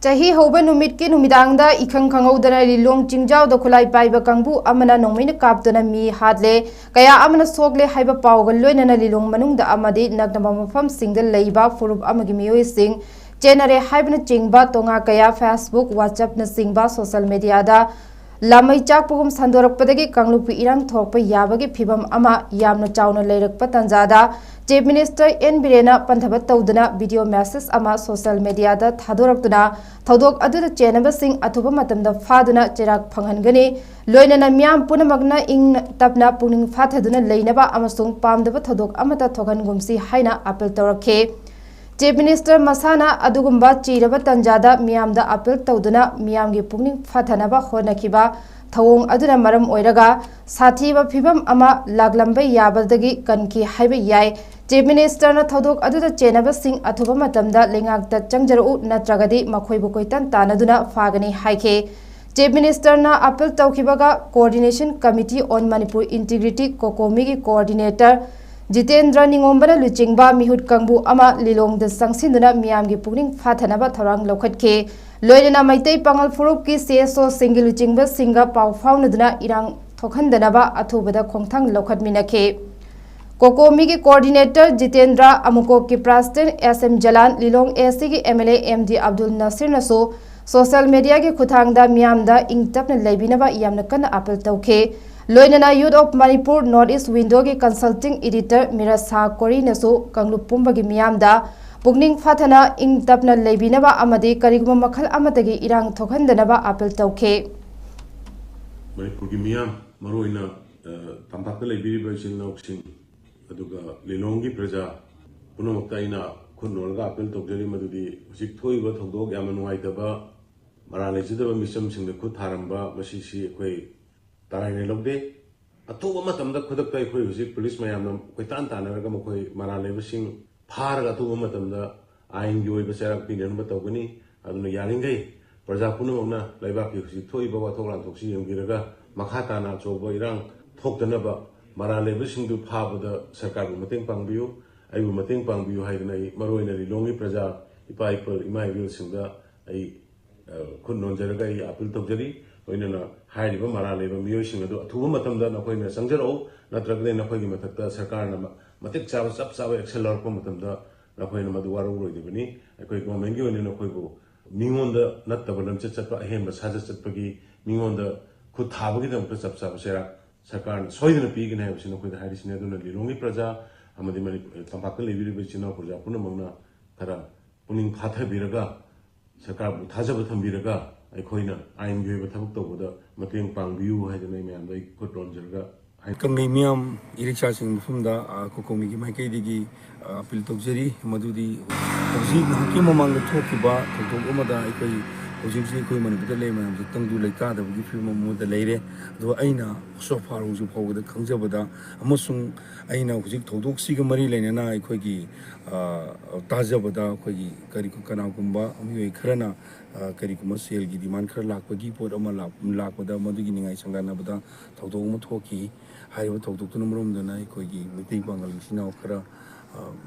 ꯆꯍꯤ ꯍꯧꯕ ꯅꯨꯃꯤꯠꯀꯤ ꯅꯨꯃꯤꯗꯥꯡꯗ ꯏꯈꯪ ꯈꯪꯍꯧꯗꯅ ꯂꯤꯂꯣꯡ ꯆꯤꯡꯖꯥꯎꯗ ꯈꯨꯠꯂꯥꯏ ꯄꯥꯏꯕ ꯀꯥꯡꯕꯨ ꯑꯃꯅ ꯅꯣꯡꯃꯩꯅ ꯀꯥꯞꯇꯨꯅ ꯃꯤ ꯍꯥꯠꯂꯦ, ꯀꯌꯥ ꯑꯃꯅ ꯁꯣꯛꯂꯦ ꯍꯥꯏꯕ ꯄꯥꯎꯒ ꯂꯣꯏꯅꯅ ꯂꯤꯂꯣꯡ ꯃꯅꯨꯡꯗ ꯑꯃꯗꯤ ꯅꯛꯅꯕ ꯃꯐꯝꯁꯤꯡꯗ ꯂꯩꯕ ꯐꯨꯔꯨꯞ ꯑꯃꯒꯤ ꯃꯤꯑꯣꯏꯁꯤꯡ ꯆꯦꯟꯅꯔꯦ ꯍꯥꯏꯕꯅꯆꯤꯡꯕ ꯇꯣꯉꯥ ꯀꯌꯥ, Facebook, WhatsApp ꯅꯆꯤꯡꯕ social media ꯗ ꯂꯥꯃꯩ ꯆꯥꯛꯄꯒꯨꯝ ꯁꯟꯗꯣꯔꯛꯄꯗꯒꯤ ꯀꯥꯡꯂꯨꯞꯀꯤ ꯏꯔꯥꯡ ꯊꯣꯛꯄ ꯌꯥꯕꯒꯤ ꯐꯤꯚꯝ ꯑꯃ ꯌꯥꯝꯅ ꯆꯥꯎꯅ ꯂꯩꯔꯛꯄ ꯇꯥꯟꯖꯥꯗ Chief Minister N ꯕꯤꯔꯦꯟꯅ ꯄꯟꯊꯕ ꯇꯧꯗꯨꯅ video message ꯑꯃ social media ꯗ ꯊꯥꯗꯣꯔꯛꯇꯨꯅ ꯊꯧꯗꯣꯛ ꯑꯗꯨꯗ ꯆꯦꯟꯅꯕꯁꯤꯡ ꯑꯊꯨꯕ ꯃꯇꯝꯗ ꯐꯥꯗꯨꯅ ꯆꯩꯔꯥꯛ ꯐꯪꯍꯟꯒꯅꯤ, ꯂꯣꯏꯅꯅ ꯃꯤꯌꯥꯝ ꯄꯨꯝꯅꯃꯛꯅ ꯏꯪꯅ ꯇꯞꯅ ꯄꯨꯛꯅꯤꯡ ꯐꯥꯊꯗꯨꯅ ꯂꯩꯅꯕ ꯑꯃꯁꯨꯡ ꯄꯥꯝꯗꯕ ꯊꯧꯗꯣꯛ ꯑꯃꯠꯇ ꯊꯣꯛꯍꯟꯒꯨꯝꯁꯤ ꯍꯥꯏꯅ appeal ꯇꯧꯔꯛꯈꯤ꯫ Chief Minister ꯃꯁꯥꯅ ꯑꯗꯨꯒꯨꯝꯕ ꯆꯤꯔꯕ ꯇꯥꯟꯖꯥꯗ ꯃꯤꯌꯥꯝꯗ appeal ꯇꯧꯗꯨꯅ ꯃꯤꯌꯥꯝꯒꯤ ꯄꯨꯛꯅꯤꯡ ꯐꯥꯊꯅꯕ ꯍꯣꯠꯅꯈꯤꯕ ꯊꯧꯑꯣꯡ ꯑꯗꯨꯅ ꯃꯔꯝ ꯑꯣꯏꯔꯒ ꯁꯥꯊꯤꯕ ꯐꯤꯚꯝ ꯑꯃ ꯂꯥꯛꯂꯝꯕ ꯌꯥꯕꯗꯒꯤ ꯀꯟꯈꯤ ꯍꯥꯏꯕ ꯌꯥꯏ꯫ Chief Minister ꯅ ꯊꯧꯗꯣꯛ ꯑꯗꯨꯗ ꯆꯦꯟꯅꯕꯁꯤꯡ ꯑꯊꯨꯕ ꯃꯇꯝꯗ ꯂꯩꯉꯥꯛꯇ ꯆꯪꯖꯔꯛꯎ, ꯅꯠꯇ꯭ꯔꯒꯗꯤ ꯃꯈꯣꯏꯕꯨ ꯀꯣꯏꯇꯥꯟ ꯇꯥꯟꯅꯗꯨꯅ ꯐꯥꯒꯅꯤ ꯍꯥꯏꯈꯤ꯫ Chief Minister ꯅ appeal ꯇꯧꯈꯤꯕꯒ Coordination Committee on Manipur Integrity, COCOMI ꯒꯤ coordinator ꯖꯤꯇꯦꯟꯗ꯭ꯔ ꯅꯤꯉꯣꯝꯕꯅ ꯂꯨꯆꯤꯡꯕ ꯃꯤꯍꯨꯠ ꯀꯥꯡꯕꯨ ꯑꯃ ꯂꯤꯂꯣꯡꯗ ꯆꯪꯁꯤꯟꯗꯨꯅ ꯃꯤꯌꯥꯝꯒꯤ ꯄꯨꯛꯅꯤꯡ ꯐꯥꯊꯅꯕ ꯊꯧꯔꯥꯡ ꯂꯧꯈꯠꯈꯤ꯫ ꯂꯣꯏꯅꯅ ꯃꯩꯇꯩ ꯄꯥꯉꯜ ꯐꯨꯔꯨꯞꯀꯤ ꯁꯤ ꯑꯦꯁ ꯑꯣꯁꯤꯡꯒꯤ ꯂꯨꯆꯤꯡꯕꯁꯤꯡꯒ ꯄꯥꯎ ꯐꯥꯎꯅꯗꯨꯅ ꯏꯔꯥꯡ ꯊꯣꯛꯍꯟꯗꯅꯕ ꯑꯊꯨꯕꯗ ꯈꯣꯡꯊꯥꯡ ꯂꯧꯈꯠꯃꯤꯟꯅꯈꯤ꯫ ꯀꯣꯀꯣꯃꯤꯒꯤ ꯀꯣꯑꯣꯔꯗꯤꯅꯦꯇꯔ ꯖꯤꯇꯦꯟꯗ꯭ꯔ, ꯑꯃꯨꯀꯣꯛꯀꯤ president S M Jalan, Lilong A ꯁꯤꯒꯤ M L A M D Abdul ꯅꯁꯤꯔꯅꯁꯨ ꯁꯣꯁꯤꯌꯦꯜ ꯃꯦꯗꯤꯌꯥꯒꯤ ꯈꯨꯠꯊꯥꯡꯗ ꯃꯤꯌꯥꯝꯗ ꯏꯪ ꯇꯞꯅ ꯂꯩꯕꯤꯅꯕ ꯌꯥꯝꯅ ꯀꯟꯅ ꯑꯥꯄꯤꯜ ꯇꯧꯈꯤ꯫ ꯂꯣꯏꯅꯅ youth of Manipur north east ꯋꯤꯟꯗꯣꯒꯤ ꯀꯟꯁꯜꯇꯤꯡ ꯏꯗꯤꯇꯔ ꯃꯤꯔꯖ ꯁꯥꯍ ꯀꯣꯔꯤꯅꯁꯨ ꯀꯥꯡꯂꯨꯞ ꯄꯨꯝꯕꯒꯤ ꯃꯤꯌꯥꯝꯗ ꯄꯨꯛꯅꯤꯡ ꯐꯥꯊꯅ ꯏꯪ ꯇꯞꯅ ꯂꯩꯕꯤꯅꯕ ꯑꯃꯗꯤ ꯀꯔꯤꯒꯨꯝꯕ ꯃꯈꯜ ꯑꯃꯠꯇꯒꯤ ꯏꯔꯥꯡ ꯊꯣꯛꯍꯟꯗꯅꯕ ꯑꯥꯄꯤꯜ ꯇꯧꯈꯤ꯫ ꯃꯅꯤꯄꯨꯔꯒꯤ ꯃꯤꯌꯥꯝ, ꯃꯔꯨꯑꯣꯏꯅ, ꯑ, ꯇꯝꯄꯥꯛꯇ ꯂꯩꯕꯤꯔꯤꯕ ꯏꯆꯤꯜ ꯏꯅꯥꯎꯁꯤꯡ, ꯑꯗꯨꯒ ꯂꯤꯂꯣꯡꯒꯤ ꯄ꯭ꯔꯖꯥ ꯄꯨꯝꯅꯃꯛꯇ ꯑꯩꯅ ꯈꯨꯠ ꯅꯣꯜꯂꯒ ꯑꯥꯄꯤꯜ ꯇꯧꯖꯔꯤ, ꯃꯗꯨꯗꯤ ꯍꯧꯖꯤꯛ ꯊꯣꯛꯏꯕ ꯊꯧꯗꯣꯛ ꯌꯥꯝꯅ ꯅꯨꯡꯉꯥꯏꯇꯕ, ꯃꯔꯥꯜ ꯂꯩꯖꯗꯕ ꯃꯤꯆꯝꯁꯤꯡꯗ ꯈꯨꯠ ꯊꯥꯔꯝꯕ, ꯃꯁꯤꯁꯤ ꯑꯩꯈꯣꯏ ꯇꯔꯥꯏꯅ ꯂꯧꯗꯦ꯫ ꯑꯊꯨꯕ ꯃꯇꯝꯗ ꯈꯨꯗꯛꯇ ꯑꯩꯈꯣꯏ ꯍꯧꯖꯤꯛ ꯄꯨꯂꯤꯁ ꯃꯌꯥꯝꯅ ꯀꯣꯏꯇꯥꯟ ꯇꯥꯟꯅꯔꯒ ꯃꯈꯣꯏ ꯃꯔꯥꯜ ꯂꯩꯕꯁꯤꯡ ꯐꯥꯔꯒ ꯑꯊꯨꯕ ꯃꯇꯝꯗ ꯑꯥꯏꯟꯒꯤ ꯑꯣꯏꯕ ꯆꯩꯔꯥꯛ ꯄꯤꯅꯅꯕ ꯇꯧꯒꯅꯤ꯫ ꯑꯗꯨꯅ ꯌꯥꯔꯤꯈꯩ ꯄ꯭ꯔꯖꯥ ꯄꯨꯝꯅꯃꯛꯅ ꯂꯩꯕꯥꯛꯀꯤ ꯍꯧꯖꯤꯛ ꯊꯣꯛꯏꯕ ꯋꯥꯊꯣꯛ ꯂꯥꯟꯊꯣꯛꯁꯤ ꯌꯦꯡꯕꯤꯔꯒ ꯃꯈꯥ ꯇꯥꯅ ꯑꯆꯧꯕ ꯏꯔꯥꯡ ꯊꯣꯛꯇꯅꯕ ꯃꯔꯥꯜ ꯂꯩꯕꯁꯤꯡꯗꯨ ꯐꯥꯕꯗ ꯁꯔꯀꯥꯔꯕꯨ ꯃꯇꯦꯡ ꯄꯥꯡꯕꯤꯌꯨ, ꯑꯩꯕꯨ ꯃꯇꯦꯡ ꯄꯥꯡꯕꯤꯌꯨ ꯍꯥꯏꯗꯅ ꯑꯩ ꯃꯔꯨꯑꯣꯏꯅ ꯂꯤꯂꯣꯡꯒꯤ ꯄ꯭ꯔꯖꯥ, ꯏꯄꯥ ꯏꯄꯨ, ꯏꯃꯥ ꯏꯕꯦꯜꯁꯤꯡꯗ ꯑꯩ, ꯑ, ꯈꯨꯠ ꯅꯣꯟꯖꯔꯒ ꯑꯩ ꯑꯥꯄꯤꯜ ꯇꯧꯖꯔꯤ꯫ ꯂꯣꯏꯅꯅ ꯍꯥꯏꯔꯤꯕ ꯃꯔꯥꯜ ꯂꯩꯕ ꯃꯤꯑꯣꯏꯁꯤꯡ ꯑꯗꯨ ꯑꯊꯨꯕ ꯃꯇꯝꯗ ꯅꯈꯣꯏꯅ ꯆꯪꯖꯔꯛꯎ, ꯅꯠꯇ꯭ꯔꯒꯗꯤ ꯅꯈꯣꯏꯒꯤ ꯃꯊꯛꯇ ꯁꯔꯀꯥꯔꯅ ꯃ-, ꯃꯇꯤꯛ ꯆꯥꯕ ꯆꯞ ꯆꯥꯕ ꯑꯦꯛꯁꯟ ꯂꯧꯔꯛꯄ ꯃꯇꯝꯗ ꯅꯈꯣꯏꯅ ꯃꯗꯨ ꯋꯥꯔꯧꯔꯣꯏꯗꯕꯅꯤ꯫ ꯑꯩꯈꯣꯏ ꯒꯣꯔꯃꯦꯟꯒꯤ ꯑꯣꯏꯅ ꯅꯈꯣꯏꯕꯨ ꯃꯤꯉꯣꯟꯗ ꯅꯠꯇꯕ ꯂꯝꯆꯠ ꯆꯠꯄ, ꯑꯍꯦꯟꯕ ꯁꯥꯖꯠ ꯆꯠꯄꯒꯤ, ꯃꯤꯉꯣꯟꯗ ꯈꯨꯠ ꯊꯥꯕꯒꯤꯗꯃꯛꯇ ꯆꯞ ꯆꯥꯕ ꯆꯩꯔꯥꯛ ꯁꯔꯀꯥꯔꯅ ꯁꯣꯏꯗꯅ ꯄꯤꯒꯅꯤ ꯍꯥꯏꯕꯁꯤ ꯅꯈꯣꯏꯗ ꯍꯥꯏꯔꯤꯁꯤꯅꯤ꯫ ꯑꯗꯨꯅ ꯂꯤꯂꯣꯡꯒꯤ ꯄ꯭ꯔꯖꯥ ꯑꯃꯗꯤ ꯃꯅꯤꯄꯨꯔ, ꯇꯝꯄꯥꯛꯇ ꯂꯩꯕꯤꯔꯤꯕ ꯏꯆꯤꯟ ꯏꯅꯥꯎ ꯄ꯭ꯔꯖꯥ ꯄꯨꯝꯅꯃꯛꯅ ꯈꯔ ꯄꯨꯛꯅꯤꯡ ꯐꯥꯊꯕꯤꯔꯒ, ꯁꯔꯀꯥꯔꯕꯨ ꯊꯥꯖꯕ ꯊꯝꯕꯤꯔꯒ, ꯑꯩꯈꯣꯏꯅ ꯑꯥꯏꯟꯒꯤ ꯑꯣꯏꯕ ꯊꯕꯛ ꯇꯧꯕꯗ ꯃꯇꯦꯡ ꯄꯥꯡꯕꯤꯌꯨ ꯍꯥꯏꯗꯅ ꯑꯩ ꯃꯌꯥꯝꯗ ꯑꯩ ꯈꯨꯠ ꯅꯣꯟꯖꯔꯒ ꯍꯥꯏ-, ꯀꯪꯂꯩ ꯃꯤꯌꯥꯝ ꯏꯔꯩꯆꯥꯁꯤꯡ ꯃꯐꯝꯗ, ꯑ, ꯀꯣꯀꯣꯃꯤꯒꯤ ꯃꯥꯏꯀꯩꯗꯒꯤ, ꯑ, ꯑꯥꯄꯤꯜ ꯇꯧꯖꯔꯤ꯫ ꯃꯗꯨꯗꯤ ꯍꯧꯖꯤꯛ ꯉꯥꯏꯍꯥꯛꯀꯤ ꯃꯃꯥꯡꯗ ꯊꯣꯛꯈꯤꯕ ꯊꯧꯗꯣꯛ ꯑꯃꯗ ꯑꯩꯈꯣꯏ ꯍꯧꯖꯤꯛ ꯍꯧꯖꯤꯛ ꯑꯩꯈꯣꯏ ꯃꯅꯤꯄꯨꯔꯗ ꯂꯩꯔꯤꯕ ꯃꯌꯥꯝꯁꯦ ꯇꯪꯗꯨ ꯂꯩꯇꯥꯗꯕꯒꯤ ꯐꯤꯕꯝ ꯑꯃꯗ ꯂꯩꯔꯦ꯫ ꯑꯗꯣ ꯑꯩꯅ ꯁꯣꯐꯥꯔ ꯍꯧꯖꯤꯛ ꯐꯥꯎꯕꯗ ꯈꯪꯖꯕꯗ ꯑꯃꯁꯨꯡ ꯑꯩꯅ ꯍꯧꯖꯤꯛ ꯊꯧꯗꯣꯛꯁꯤꯒ ꯃꯔꯤ ꯂꯩꯅꯅ ꯑꯩꯈꯣꯏꯒꯤ, ꯑ, ꯇꯥꯖꯕꯗ ꯑꯩꯈꯣꯏꯒꯤ ꯀꯔꯤ-, ꯀꯅꯥꯒꯨꯝꯕ ꯃꯤꯑꯣꯏ ꯈꯔꯅ, ꯑ, ꯀꯔꯤꯒꯨꯝꯕ ꯁꯦꯜꯒꯤ ꯗꯤꯃꯥꯟ ꯈꯔ ꯂꯥꯛꯄꯒꯤ ꯄꯣꯠ ꯑꯃ ꯂꯥꯛ-, ꯂꯥꯛꯄꯗ ꯃꯗꯨꯒꯤ ꯅꯤꯡꯉꯥꯏ ꯁꯪꯗꯥꯟꯅꯕꯗ ꯊꯧꯗꯣꯛ ꯑꯃ ꯊꯣꯛꯈꯤ꯫ ꯍꯥꯏꯔꯤꯕ ꯊꯧꯗꯣꯛꯇꯨꯅ ꯃꯔꯝ ꯑꯣꯏꯗꯨꯅ ꯑꯩꯈꯣꯏꯒꯤ ꯃꯩꯇꯩ ꯄꯥꯉꯜ ꯏꯆꯤꯟ ꯏꯅꯥꯎ ꯈꯔ, ꯑ,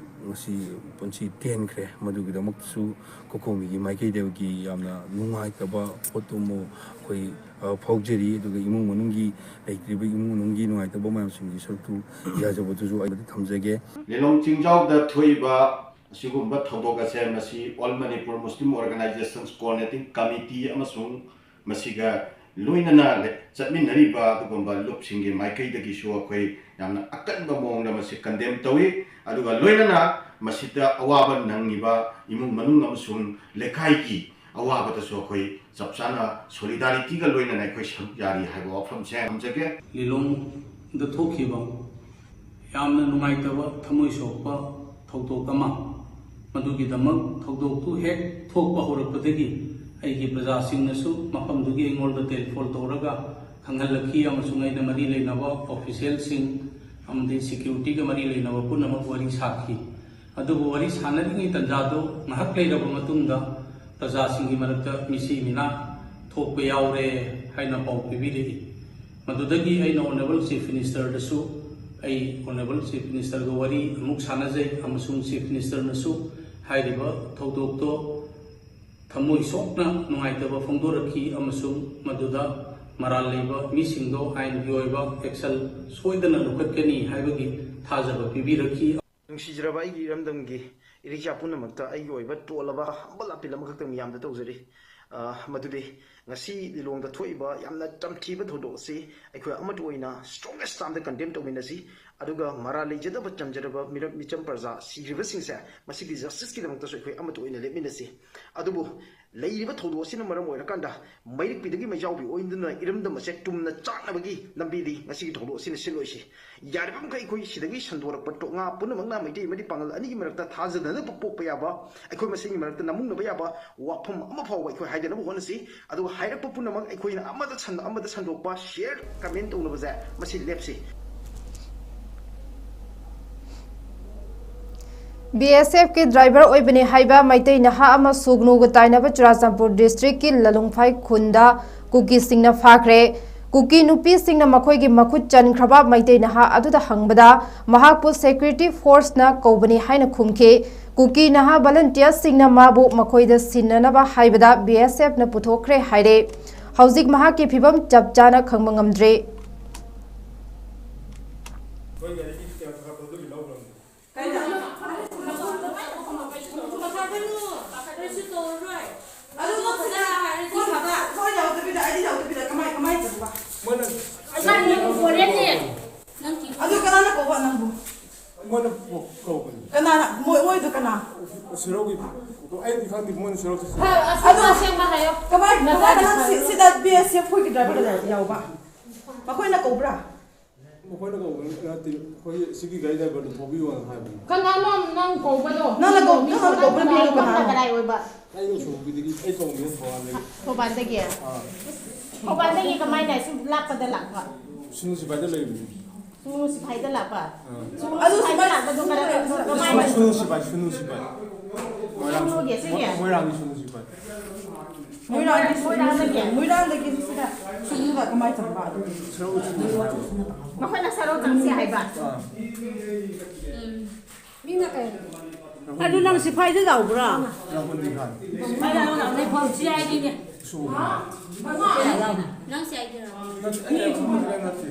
ꯉꯁꯤ ꯄꯨꯟꯁꯤ ꯇꯦꯟꯈ꯭ꯔꯦ꯫ ꯃꯗꯨꯒꯤꯗꯃꯛꯇꯁꯨ ꯀꯣꯀꯣꯃꯤꯒꯤ ꯃꯥꯏꯀꯩꯗꯒꯤ ꯌꯥꯝꯅ ꯅꯨꯡꯉꯥꯏꯇꯕ ꯄꯣꯠꯇꯨ ꯑꯃ ꯑꯩꯈꯣꯏ, ꯑ, ꯐꯥꯎꯖꯔꯤ꯫ ꯑꯗꯨꯒ ꯏꯃꯨꯡ ꯃꯅꯨꯡꯒꯤ, ꯂꯩꯇ꯭ꯔꯤꯕ ꯏꯃꯨꯡ ꯃꯅꯨꯡꯒꯤ ꯅꯨꯡꯉꯥꯏꯇꯕ ꯃꯌꯥꯝꯁꯤꯡꯒꯤ ꯁꯔꯨꯛꯇꯨ ꯌꯥꯖꯕꯗꯨꯁꯨ ꯑꯩ ꯊꯝꯖꯒꯦ꯫ ꯂꯤꯂꯣꯡ ꯆꯤꯡꯖꯥꯎꯗ ꯊꯣꯛꯏꯕ ꯑꯁꯤꯒꯨꯝꯕ ꯊꯧꯗꯣꯛ ꯑꯁꯦ ꯃꯁꯤ All Manipur Muslim Organizations Coordinating Committee ꯑꯃꯁꯨꯡ ꯃꯁꯤꯒ ꯂꯣꯏꯅꯅ ꯆꯠꯃꯤꯟꯅꯔꯤꯕ ꯑꯗꯨꯒꯨꯝꯕ ꯂꯨꯞꯁꯤꯡꯒꯤ ꯃꯥꯏꯀꯩꯗꯒꯤꯁꯨ ꯑꯩꯈꯣꯏ ꯌꯥꯝꯅ ꯑꯀꯟꯕ ꯃꯑꯣꯡꯗ ꯃꯁꯤ condemn ꯇꯧꯏ꯫ ꯑꯗꯨꯒ ꯂꯣꯏꯅꯅ ꯃꯁꯤꯗ ꯑꯋꯥꯕ ꯅꯪꯉꯤꯕ ꯏꯃꯨꯡ ꯃꯅꯨꯡ ꯑꯃꯁꯨꯡ ꯂꯩꯀꯥꯏꯒꯤ ꯑꯋꯥꯕꯗꯁꯨ ꯑꯩꯈꯣꯏ ꯆꯞ ꯆꯥꯅ solidarityꯒ ꯂꯣꯏꯅꯅ ꯑꯩꯈꯣꯏ ꯁꯔꯨꯛ ꯌꯥꯔꯤ ꯍꯥꯏꯕ ꯋꯥꯐꯝꯁꯦ ꯊꯝꯖꯒꯦ꯫ ꯂꯤꯂꯣꯡꯗ ꯊꯣꯛꯈꯤꯕ ꯌꯥꯝꯅ ꯅꯨꯡꯉꯥꯏꯇꯕ, ꯊꯃꯣꯏ ꯁꯣꯛꯄ ꯊꯧꯗꯣꯛ ꯑꯃ꯫ ꯃꯗꯨꯒꯤꯗꯃꯛ ꯊꯧꯗꯣꯛꯇꯨ ꯍꯦꯛ ꯊꯣꯛꯄ ꯍꯧꯔꯛꯄꯗꯒꯤ ꯑꯩꯒꯤ ꯄ꯭ꯔꯖꯥꯁꯤꯡꯅꯁꯨ ꯃꯐꯝꯗꯨꯒꯤ ꯑꯩꯉꯣꯟꯗ telephone ꯇꯧꯔꯒ ꯈꯪꯍꯜꯂꯛꯈꯤ, ꯑꯃꯁꯨꯡ ꯑꯩꯅ ꯃꯔꯤ ꯂꯩꯅꯕ officialꯁꯤꯡ ꯑꯃꯗꯤ securityꯒ ꯃꯔꯤ ꯂꯩꯅꯕ ꯄꯨꯝꯅꯃꯛ ꯋꯥꯔꯤ ꯁꯥꯈꯤ꯫ ꯑꯗꯨꯕꯨ ꯋꯥꯔꯤ ꯁꯥꯟꯅꯔꯤꯉꯩ ꯇꯥꯟꯖꯥꯗꯨ ꯉꯥꯏꯍꯥꯛ ꯂꯩꯔꯕ ꯃꯇꯨꯡꯗ ꯄ꯭ꯔꯖꯥꯁꯤꯡꯒꯤ ꯃꯔꯛꯇ ꯃꯤꯁꯤ ꯃꯤꯅꯥ ꯊꯣꯛꯄ ꯌꯥꯎꯔꯦ ꯍꯥꯏꯅ ꯄꯥꯎ ꯄꯤꯕꯤꯔꯛꯏ꯫ ꯃꯗꯨꯗꯒꯤ ꯑꯩꯅ Honourable Chief Ministerꯗꯁꯨ, ꯑꯩ Honourable Chief Ministerꯒ ꯋꯥꯔꯤ ꯑꯃꯨꯛ ꯁꯥꯟꯅꯖꯩ, ꯑꯃꯁꯨꯡ Chief Ministerꯅꯁꯨ ꯍꯥꯏꯔꯤꯕ ꯊꯧꯗꯣꯛꯇꯣ ꯊꯃꯣꯏ ꯁꯣꯛꯅ ꯅꯨꯡꯉꯥꯏꯇꯕ ꯐꯣꯡꯗꯣꯔꯛꯈꯤ, ꯑꯃꯁꯨꯡ ꯃꯗꯨꯗ ꯃꯔꯥꯜ ꯂꯩꯕ ꯃꯤꯁꯤꯡꯗꯣ ꯑꯥꯏꯟꯒꯤ ꯑꯣꯏꯕ action ꯁꯣꯏꯗꯅ ꯂꯧꯈꯠꯀꯅꯤ ꯍꯥꯏꯕꯒꯤ ꯊꯥꯖꯕ ꯄꯤꯕꯤꯔꯛꯈꯤ꯫ ꯅꯨꯡꯁꯤꯖꯔꯕ ꯑꯩꯒꯤ ꯏꯔꯝꯗꯝꯒꯤ ꯏꯔꯩꯆꯥ ꯄꯨꯝꯅꯃꯛꯇ ꯑꯩꯒꯤ ꯑꯣꯏꯕ ꯇꯣꯜꯂꯕ humble appeal ꯑꯃꯈꯛꯇꯪ ꯃꯤꯌꯥꯝꯗ ꯇꯧꯖꯔꯤ꯫ ꯑ, ꯃꯗꯨꯗꯤ ꯉꯁꯤ ꯂꯤꯂꯣꯡꯗ ꯊꯣꯛꯏꯕ ꯌꯥꯝꯅ ꯇꯝꯊꯤꯕ ꯊꯧꯗꯣꯛ ꯑꯁꯤ ꯑꯩꯈꯣꯏ ꯑꯃꯠꯇ ꯑꯣꯏꯅ strongest termꯗ condemn ꯇꯧꯃꯤꯟꯅꯁꯤ꯫ ꯑꯗꯨꯒ ꯃꯔꯥꯜ ꯂꯩꯖꯗꯕ ꯆꯝꯖꯔꯕ ꯃꯤꯔꯝ, ꯃꯤꯆꯝ ꯄ꯭ꯔꯖꯥ ꯁꯤꯈ꯭ꯔꯤꯕꯁꯤꯡꯁꯦ ꯃꯁꯤꯒꯤ justiceꯀꯤꯗꯃꯛꯇꯁꯨ ꯑꯩꯈꯣꯏ ꯑꯃꯠꯇ ꯑꯣꯏꯅ ꯂꯦꯞꯃꯤꯟꯅꯁꯤ꯫ ꯑꯗꯨꯕꯨ ꯂꯩꯔꯤꯕ ꯊꯧꯗꯣꯛ ꯑꯁꯤꯅ ꯃꯔꯝ ꯑꯣꯏꯔꯀꯥꯟꯗ ꯃꯩꯔꯤꯛꯄꯤꯗꯒꯤ ꯃꯩꯖꯥꯎꯕꯤ ꯑꯣꯏꯗꯨꯅ ꯏꯔꯝꯗꯝ ꯑꯁꯦ ꯇꯨꯝꯅ ꯆꯥꯛꯅꯕꯒꯤ ꯂꯝꯕꯤꯗꯤ ꯉꯁꯤꯒꯤ ꯊꯧꯗꯣꯛ ꯑꯁꯤꯅ ꯁꯤꯜꯂꯣꯏꯁꯤ꯫ ꯌꯥꯔꯤꯕ ꯃꯈꯩ ꯑꯩꯈꯣꯏ ꯁꯤꯗꯒꯤ ꯁꯟꯗꯣꯔꯛꯄ ꯇꯣꯉꯥ ꯄꯨꯝꯅꯃꯛꯅ ꯃꯩꯇꯩ ꯑꯃꯗꯤ ꯄꯥꯉꯜ ꯑꯅꯤꯒꯤ ꯃꯔꯛꯇ ꯊꯥꯖꯅꯅꯕ ꯄꯣꯛꯄ ꯌꯥꯕ, ꯑꯩꯈꯣꯏ ꯃꯁꯦꯟꯒꯤ ꯃꯔꯛꯇ ꯅꯃꯨꯡꯅꯕ ꯌꯥꯕ ꯋꯥꯐꯝ ꯑꯃ ꯐꯥꯎꯕ ꯑꯩꯈꯣꯏ ꯍꯥꯏꯗꯅꯕ ꯍꯣꯠꯅꯁꯤ꯫ ꯑꯗꯨꯒ ꯍꯥꯏꯔꯛꯄ ꯄꯨꯝꯅꯃꯛ ꯑꯩꯈꯣꯏꯅ ꯑꯃꯗ ꯁꯟ-, ꯑꯃꯗ ꯁꯟꯗꯣꯛꯄ, share, comment ꯇꯧꯅꯕꯁꯦ ꯃꯁꯤ ꯂꯦꯞꯁꯤ꯫ BSFꯀꯤ driver ꯑꯣꯏꯕꯅꯤ ꯍꯥꯏꯕ ꯃꯩꯇꯩ ꯅꯍꯥ ꯑꯃ ꯁꯨꯒꯅꯨꯒ ꯇꯥꯏꯅꯕ ꯆꯨꯔꯥꯆꯥꯟꯄꯨꯔ districtꯀꯤ ꯂꯂꯨꯡꯐꯥꯏ ꯈꯨꯟꯗ ꯀꯨꯀꯤꯁꯤꯡꯅ ꯐꯥꯈ꯭ꯔꯦ꯫ ꯀꯨꯀꯤ ꯅꯨꯄꯤꯁꯤꯡꯅ ꯃꯈꯣꯏꯒꯤ ꯃꯈꯨꯠ ꯆꯟꯈ꯭ꯔꯕ ꯃꯩꯇꯩ ꯅꯍꯥ ꯑꯗꯨꯗ ꯍꯪꯕꯗ, ꯃꯍꯥꯛꯄꯨ security forceꯅ ꯀꯧꯕꯅꯤ ꯍꯥꯏꯅ ꯈꯨꯝꯈꯤ꯫ ꯀꯨꯀꯤ ꯅꯍꯥ volunteerꯁꯤꯡꯅ ꯃꯥꯕꯨ ꯃꯈꯣꯏꯗ ꯁꯤꯟꯅꯅꯕ ꯍꯥꯏꯕꯗ BSFꯅ ꯄꯨꯊꯣꯛꯈ꯭ꯔꯦ ꯍꯥꯏꯔꯦ꯫ ꯍꯧꯖꯤꯛ ꯃꯍꯥꯛꯀꯤ ꯐꯤꯕꯝ ꯆꯞ ꯆꯥꯅ ꯈꯪꯕ ꯉꯝꯗ꯭ꯔꯤ꯫ ꯑꯗꯨ ꯅꯪ ꯐꯣꯟ ꯌꯥꯎꯗꯕꯤꯗ, ꯑꯩꯗꯤ ꯌꯥꯎꯗꯕꯤꯗ ꯀꯃꯥꯏ, ꯀꯃꯥꯏ ꯇꯧꯕ? ꯃꯣꯏꯅ ꯑꯗꯨ ꯀꯅꯥꯅ ꯀꯧꯕ ꯅꯪꯕꯨ? ꯃꯣꯏꯅ ꯀꯧꯕꯅꯤ꯫ ꯀꯅꯥꯅ? ꯃꯣꯏ, ꯃꯣꯏꯗꯣ ꯀꯅꯥ? ꯁꯦꯔꯧꯒꯤ, ꯑꯩꯗꯤ ꯈꯪꯗꯦ, ꯃꯣꯏꯅ ꯁꯦꯔꯧ ꯆꯠꯁꯤ꯫ ꯑꯗꯣ ꯑꯁꯦꯡꯕ ꯍꯥꯏꯌꯣ꯫ ꯀꯃꯥꯏ, ꯀꯃꯥꯏꯅ ꯁꯤ-, ꯁꯤꯗ BSF ꯈꯣꯏꯒꯤ driverꯗ ꯌꯥꯎꯕ? ꯃꯈꯣꯏꯅ ꯀꯧꯕ꯭ꯔꯥ? ꯃꯈꯣꯏꯅ ꯀꯧꯕ ꯅꯠꯇꯦ, ꯑꯩꯈꯣꯏꯒꯤ ꯁꯤꯒꯤ ꯒꯥꯔꯤ driverꯗꯨ ꯊꯧꯕꯤꯌꯣꯅ ꯍꯥꯏꯕꯅꯤ꯫ ꯀꯅꯥꯅꯣ ꯅꯪ ꯀꯧꯕꯗꯣ? ꯅꯪꯅ ꯀꯧ-, ꯅꯪꯅ ꯀꯧꯕ ꯃꯤꯗꯣ ꯀꯅꯥꯅꯣ? ꯀꯗꯥꯏ ꯑꯣꯏꯕ? ꯑꯩ ꯁꯣꯔꯣꯛꯀꯤꯗꯒꯤ, ꯑꯩ ꯀꯧꯕꯅꯤ ꯊꯧꯕꯥꯜꯗꯒꯤ꯫ ꯊꯧꯕꯥꯜꯗꯒꯤ? ꯑꯥ꯫ ꯊꯧꯕꯥꯜꯗꯒꯤ ꯀꯃꯥꯏꯅ ꯁꯨꯝ ꯂꯥꯞꯄꯗ ꯂꯥꯛꯄ? ꯁꯨꯅꯨ ꯁꯤꯐꯥꯏꯗ ꯂꯩꯕꯅꯤ꯫ ꯁꯨꯅꯨ ꯁꯤꯐꯥꯏꯗ ꯂꯥꯛꯄ? ꯑꯥ꯫ ꯁꯨꯅꯨ ꯑꯗꯨ ꯁꯤꯐꯥꯏꯗ ꯁꯨꯃꯥꯏꯅ ꯂꯥꯛꯄꯗꯣ ꯀꯔꯝ-, ꯀꯃꯥꯏꯅ? ꯁꯨꯅꯨ ꯁꯤꯐꯥꯏ, ꯁꯨꯅꯨ ꯁꯤꯐꯥꯏ꯫ ꯃꯣꯏꯔꯥꯡ, ꯁꯨꯅꯨꯒꯤ ꯁꯤꯒꯤ? ꯃꯣꯏꯔꯥꯡꯒꯤ ꯁꯨꯅꯨ ꯁꯤꯐꯥꯏ꯫ ꯃꯣꯏꯔꯥꯡꯒꯤ ꯁꯨꯅꯨ ꯁꯤꯐꯥꯏ꯫ ꯃꯣꯏꯔꯥꯡꯗꯒꯤ ꯁꯤꯗ ꯁꯨꯅꯨꯒ ꯀꯃꯥꯏꯅ ꯆꯪꯕ ꯑꯗꯨꯗꯤ? ꯁꯦꯔꯧ ꯆꯠꯁꯤ ꯍꯥꯏꯕ꯫ ꯃꯈꯣꯏꯅ ꯁꯦꯔꯧ ꯆꯪꯁꯤ ꯍꯥꯏꯕ? ꯑꯥ꯫ ꯎꯝ꯫ ꯃꯤꯅ ꯀꯩ? ꯑꯗꯨ ꯅꯪ ꯁꯤꯐꯥꯏꯗ ꯌꯥꯎꯕ꯭ꯔꯥ? ꯌꯥꯎꯕꯅꯤ ꯈꯥꯟ꯫ ꯁꯤꯐꯥꯏꯗ ꯌꯥꯎꯕꯅꯤ ꯈꯥꯟ꯫ ꯁꯨ꯫ ꯅꯪ ꯁꯤꯐꯥꯏꯗꯔꯣ? ꯅꯠꯇꯦ, ꯑꯩ ꯌꯥꯎꯕꯅꯤ ꯈꯥꯟ ꯅꯠꯇꯦ꯫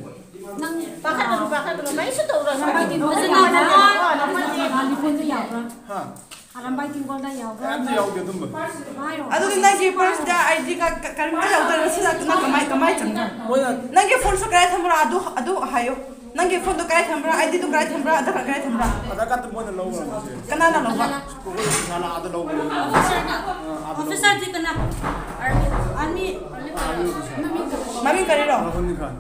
ꯅꯪ ꯄꯥꯈꯠꯀꯅꯨ, ꯄꯥꯈꯠꯀꯅꯨ, ꯀꯩꯁꯨ ꯇꯧꯔꯣꯏ꯫ ꯁꯤꯐꯥꯏꯗꯤ ꯐꯖꯅ ꯌꯥꯎꯕ꯭ꯔꯥ? ꯍꯥ? ꯑꯔꯥꯝꯕꯥꯏ ꯇꯦꯡꯀꯣꯜꯗ ꯌꯥꯎꯕ꯭ꯔꯥ? ꯑꯝꯇ ꯌꯥꯎꯗꯦ ꯑꯗꯨꯝꯕ꯫ ꯑꯗꯨꯗꯤ ꯅꯪꯒꯤ purseꯇ ID card ꯀ-, ꯀꯔꯤꯝꯇ ꯌꯥꯎꯗꯅ ꯁꯤꯗ ꯅꯪ ꯀꯃꯥꯏ, ꯀꯃꯥꯏ ꯆꯪꯉꯤꯅꯣ? ꯃꯣꯏꯅ ꯅꯪꯒꯤ phoneꯁꯨ ꯀꯗꯥꯏ ꯊꯝꯕ꯭ꯔꯥ? ꯑꯗꯨ, ꯑꯗꯨ ꯍꯥꯏꯌꯣ꯫ ꯅꯪꯒꯤ phoneꯗꯣ ꯀꯗꯥꯏ ꯊꯝꯕ꯭ꯔꯥ? IDꯗꯣ ꯀꯗꯥꯏ ꯊꯝꯕ꯭ꯔꯥ? Aadhaar card ꯀꯗꯥꯏ ꯊꯝꯕ꯭ꯔꯥ? Aadhaar cardꯇꯣ ꯃꯣꯏꯅ ꯂꯧꯈ꯭ꯔꯕꯅꯦ꯫ ꯀꯅꯥꯅ ꯂꯧꯕ? ꯑꯩꯈꯣꯏ ꯏꯁꯥꯅ ꯑꯥꯗ ꯂꯧꯕꯅꯦ꯫ Officerꯅ? ꯑꯥ, ꯑꯥꯗ ꯂꯧꯕ꯫ Officerꯗꯤ ꯀꯅꯥ? Army, army. ꯃꯃꯤꯡ ꯀꯔꯤ? ꯃꯃꯤꯡ ꯀꯔꯤꯔꯣ? ꯔꯣꯍꯟ ꯈꯥꯟ꯫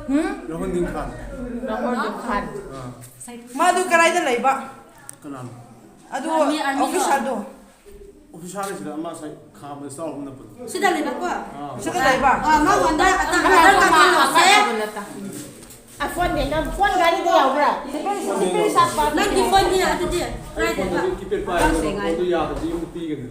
ꯍꯨꯝ? ꯔꯣꯍꯟ ꯈꯥꯟ꯫ ꯔꯣꯍꯟ ꯈꯥꯟ꯫ ꯑꯥ꯫ ꯃꯥꯗꯨ ꯀꯗꯥꯏꯗ ꯂꯩꯕ? ꯀꯅꯥꯅꯣ? ꯑꯗꯨ army, armyꯔꯣ? Officerꯗꯣ? Officerꯅ ꯁꯤꯗ ꯑꯃ ꯉꯁꯥꯏ ꯈꯥꯝꯕꯗ ꯆꯥꯎ ꯑꯃ ꯅꯞꯄꯗꯣ꯫ ꯁꯤꯗ ꯂꯩꯕꯀꯣ? ꯑꯥ꯫ ꯁꯤꯗ ꯂꯩꯕ? ꯑꯥ, ꯃꯉꯣꯟꯗ ꯑꯇꯥ-, ꯑꯇꯥ-, ꯑꯇꯥ-, ꯑꯇꯥ-, ꯑꯇꯥ-, ꯐꯣꯟꯅꯦ, ꯅꯪ ꯐꯣꯟ ꯒꯥꯔꯤꯗ ꯌꯥꯎꯕ꯭ꯔꯥ? ꯅꯪꯒꯤ ꯐꯣꯟꯅꯤ ꯑꯗꯨꯗꯤ ꯀꯗꯥꯏꯗ? ꯀꯤꯄꯦꯗ ꯄꯥꯏꯔꯒ ꯐꯣꯟꯗꯣ ꯌꯥꯗ꯭ꯔꯗꯤ ꯌꯨꯝꯗ ꯄꯤꯒꯅꯤ꯫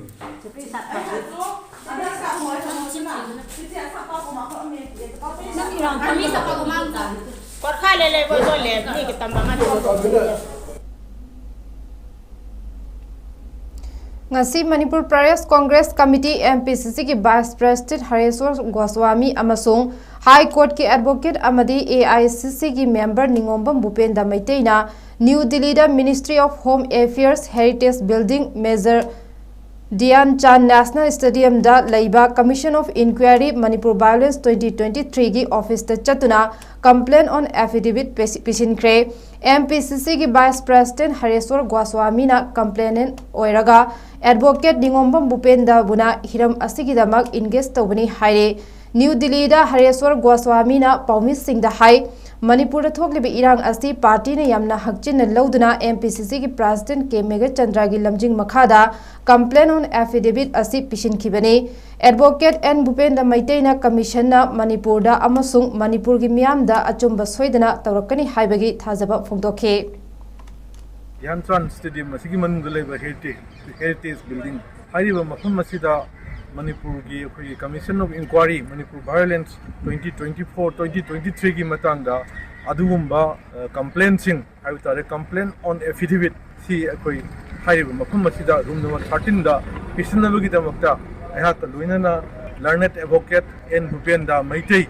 ꯀꯣꯔꯈꯥ ꯂꯩ ꯂꯩꯕ ꯂꯣꯜꯂꯦ, ꯃꯤꯒꯤ ꯇꯝꯕ ꯉꯥꯛꯇ꯫ ꯉꯁꯤ Manipur Pradesh Congress committee, M P C ꯁꯤꯒꯤ ꯚꯥꯏꯁ ꯄ꯭ꯔꯦꯁꯤꯗꯦꯟꯠ ꯍꯔꯦꯁ꯭ꯋꯔ ꯒꯣꯁ꯭ꯋꯥꯃꯤ ꯑꯃꯁꯨꯡ ꯍꯥꯏ ꯀꯣꯔꯠꯀꯤ ꯑꯦꯗꯚꯣꯀꯦꯠ ꯑꯃꯗꯤ ꯑꯦ ꯑꯥꯏ ꯁꯤ ꯁꯤꯒꯤ ꯃꯦꯝꯕꯔ ꯅꯤꯉꯣꯝꯕꯝ ꯚꯨꯄꯦꯟꯗ ꯃꯩꯇꯩꯅ ꯅ꯭ꯌꯨ ꯗꯤꯜꯂꯤꯗ Ministry of Home Affairs Heritage Building, Major Dhyan Chand national ꯁ꯭ꯇꯦꯗꯤꯌꯝꯗ ꯂꯩꯕ Commission of Inquiry Manipur Violence twenty twenty threeꯒꯤ ꯑꯣꯐꯤꯁꯇ ꯆꯠꯇꯨꯅ Complaint on Affidavit ꯄꯤꯁꯤꯟꯈ꯭ꯔꯦ꯫ ꯑꯦꯝ ꯄꯤ ꯁꯤ ꯁꯤꯒꯤ ꯚꯥꯏꯁ ꯄ꯭ꯔꯦꯁꯤꯗꯦꯟꯠ ꯍꯔꯦꯁ꯭ꯋꯔ ꯒꯣꯁ꯭ꯋꯥꯃꯤꯅ ꯀꯝꯄ꯭ꯂꯦꯅꯦꯟꯠ ꯑꯣꯏꯔꯒ ꯑꯦꯗꯚꯣꯀꯦꯠ ꯅꯤꯉꯣꯝꯕꯝ ꯚꯨꯄꯦꯟꯗꯕꯨꯅ ꯍꯤꯔꯝ ꯑꯁꯤꯒꯤꯗꯃꯛ ꯏꯟꯒꯦꯖ ꯇꯧꯕꯅꯤ ꯍꯥꯏꯔꯦ꯫ ꯅ꯭ꯌꯨ ꯗꯤꯜꯂꯤꯗ ꯍꯔꯦꯁ꯭ꯋꯔ ꯒꯣꯁ꯭ꯋꯥꯃꯤꯅ ꯄꯥꯎꯃꯤꯁꯤꯡꯗ ꯍꯥꯏ, ꯃꯅꯤꯄꯨꯔꯗ ꯊꯣꯛꯂꯤꯕ ꯏꯔꯥꯡ ꯑꯁꯤ ꯄꯥꯔꯇꯤꯅ ꯌꯥꯝꯅ ꯍꯛꯆꯤꯟꯅ ꯂꯧꯗꯨꯅ ꯑꯦꯝ ꯄꯤ ꯁꯤ ꯁꯤꯒꯤ ꯄ꯭ꯔꯦꯁꯤꯗꯦꯟꯠ ꯀꯦ ꯃꯦꯘꯆꯟꯗ꯭ꯔꯒꯤ ꯂꯝꯖꯤꯡ ꯃꯈꯥꯗ Complaint on Affidavit ꯑꯁꯤ ꯄꯤꯁꯤꯟꯈꯤꯕꯅꯤ꯫ ꯑꯦꯗꯚꯣꯀꯦꯠ ꯑꯦꯟ ꯚꯨꯄꯦꯟꯗ ꯃꯩꯇꯩꯅ ꯀꯃꯤꯁꯟꯅ ꯃꯅꯤꯄꯨꯔꯗ ꯑꯃꯁꯨꯡ ꯃꯅꯤꯄꯨꯔꯒꯤ ꯃꯤꯌꯥꯝꯗ ꯑꯆꯨꯝꯕ ꯁꯣꯏꯗꯅ ꯇꯧꯔꯛꯀꯅꯤ ꯍꯥꯏꯕꯒꯤ ꯊꯥꯖꯕ ꯐꯣꯡꯗꯣꯛꯈꯤ꯫ ꯙ꯭ꯌꯥꯟ ꯆꯥꯟ ꯁ꯭ꯇꯦꯗꯤꯌꯝ ꯑꯁꯤꯒꯤ ꯃꯅꯨꯡꯗ ꯂꯩꯕ ꯍꯦꯔꯤꯇꯦꯖ ꯍꯦꯔꯤꯇꯦꯖ ꯕꯤꯜꯗꯤꯡ ꯍꯥꯏꯔꯤꯕ ꯃꯐꯝ ꯑꯁꯤꯗ ꯃꯅꯤꯄꯨꯔꯒꯤ ꯑꯩꯈꯣꯏꯒꯤ Commission of Inquiry Manipur Violence twenty twenty four twenty twenty threeꯒꯤ ꯃꯇꯥꯡꯗ ꯑꯗꯨꯒꯨꯝꯕ ꯀꯝꯄ꯭ꯂꯦꯟꯁꯤꯡ ꯍꯥꯏꯕ ꯇꯥꯔꯦ, Complaint on Affidavit ꯁꯤ ꯑꯩꯈꯣꯏ ꯍꯥꯏꯔꯤꯕ ꯃꯐꯝ ꯑꯁꯤꯗ ꯔꯨꯝ ꯅꯝꯕꯔ ꯊꯥꯔꯇꯤꯟꯗ ꯄꯤꯁꯤꯟꯅꯕꯒꯤꯗꯃꯛꯇ ꯑꯩꯍꯥꯛꯀ ꯂꯣꯏꯅꯅ ꯂꯔꯅꯦꯠ ꯑꯦꯗꯚꯣꯀꯦꯠ ꯑꯦꯟ ꯚꯨꯄꯦꯟꯗ ꯃꯩꯇꯩ,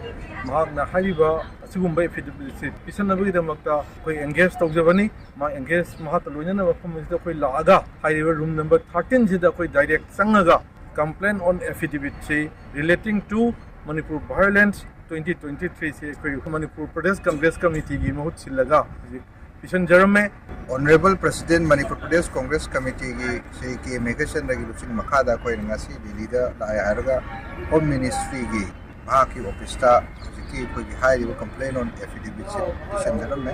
ꯃꯍꯥꯛꯅ ꯍꯥꯏꯔꯤꯕ ꯑꯁꯤꯒꯨꯝꯕ ꯑꯦꯐꯤꯗꯦꯕꯤꯠꯁꯤ ꯄꯤꯁꯤꯟꯅꯕꯒꯤꯗꯃꯛꯇ ꯑꯩꯈꯣꯏ ꯑꯦꯡꯒꯦꯖ ꯇꯧꯖꯕꯅꯤ꯫ ꯃꯥ ꯑꯦꯡꯒꯦꯖ ꯃꯍꯥꯛꯀ ꯂꯣꯏꯅꯅ ꯃꯐꯝ ꯑꯁꯤꯗ ꯑꯩꯈꯣꯏ ꯂꯥꯛꯑꯒ ꯍꯥꯏꯔꯤꯕ ꯔꯨꯝ ꯅꯝꯕꯔ ꯊꯥꯔꯇꯤꯟꯁꯤꯗ ꯑꯩꯈꯣꯏ ꯗꯥꯏꯔꯦꯛ ꯆꯪꯉꯒ Complaint on Affidavit ꯁꯤ relating to Manipur Violence twenty twenty three ꯁꯤ ꯑꯩꯈꯣꯏ ꯃꯅꯤꯄꯨꯔ ꯄ꯭ꯔꯗꯦꯁ ꯀꯪꯒ꯭ꯔꯦꯁ ꯀꯃꯤꯇꯤꯒꯤ ꯃꯍꯨꯠ ꯁꯤꯜꯂꯒ ꯍꯧꯖꯤꯛ ꯄꯤꯁꯤꯟꯖꯔꯝꯃꯦ꯫ Honourable President Manipur Pradesh Congress Committeeꯒꯤ Shri ꯀꯦ ꯃꯦꯘꯆꯟꯗ꯭ꯔꯒꯤ ꯂꯨꯆꯤꯡ ꯃꯈꯥꯗ ꯑꯩꯈꯣꯏꯅ ꯉꯁꯤ ꯗꯤꯜꯂꯤꯗ ꯂꯥꯛꯑꯦ ꯍꯥꯏꯔꯒ ꯍꯣꯝ ꯃꯤꯅꯤꯁꯇ꯭ꯔꯤꯒꯤ ꯃꯍꯥꯛꯀꯤ ꯑꯣꯐꯤꯁꯇ ꯍꯧꯖꯤꯛꯀꯤ ꯑꯩꯈꯣꯏꯒꯤ ꯍꯥꯏꯔꯤꯕ Complaint on Affidavitꯁꯦ ꯄꯤꯁꯤꯟꯖꯔꯝꯃꯦ꯫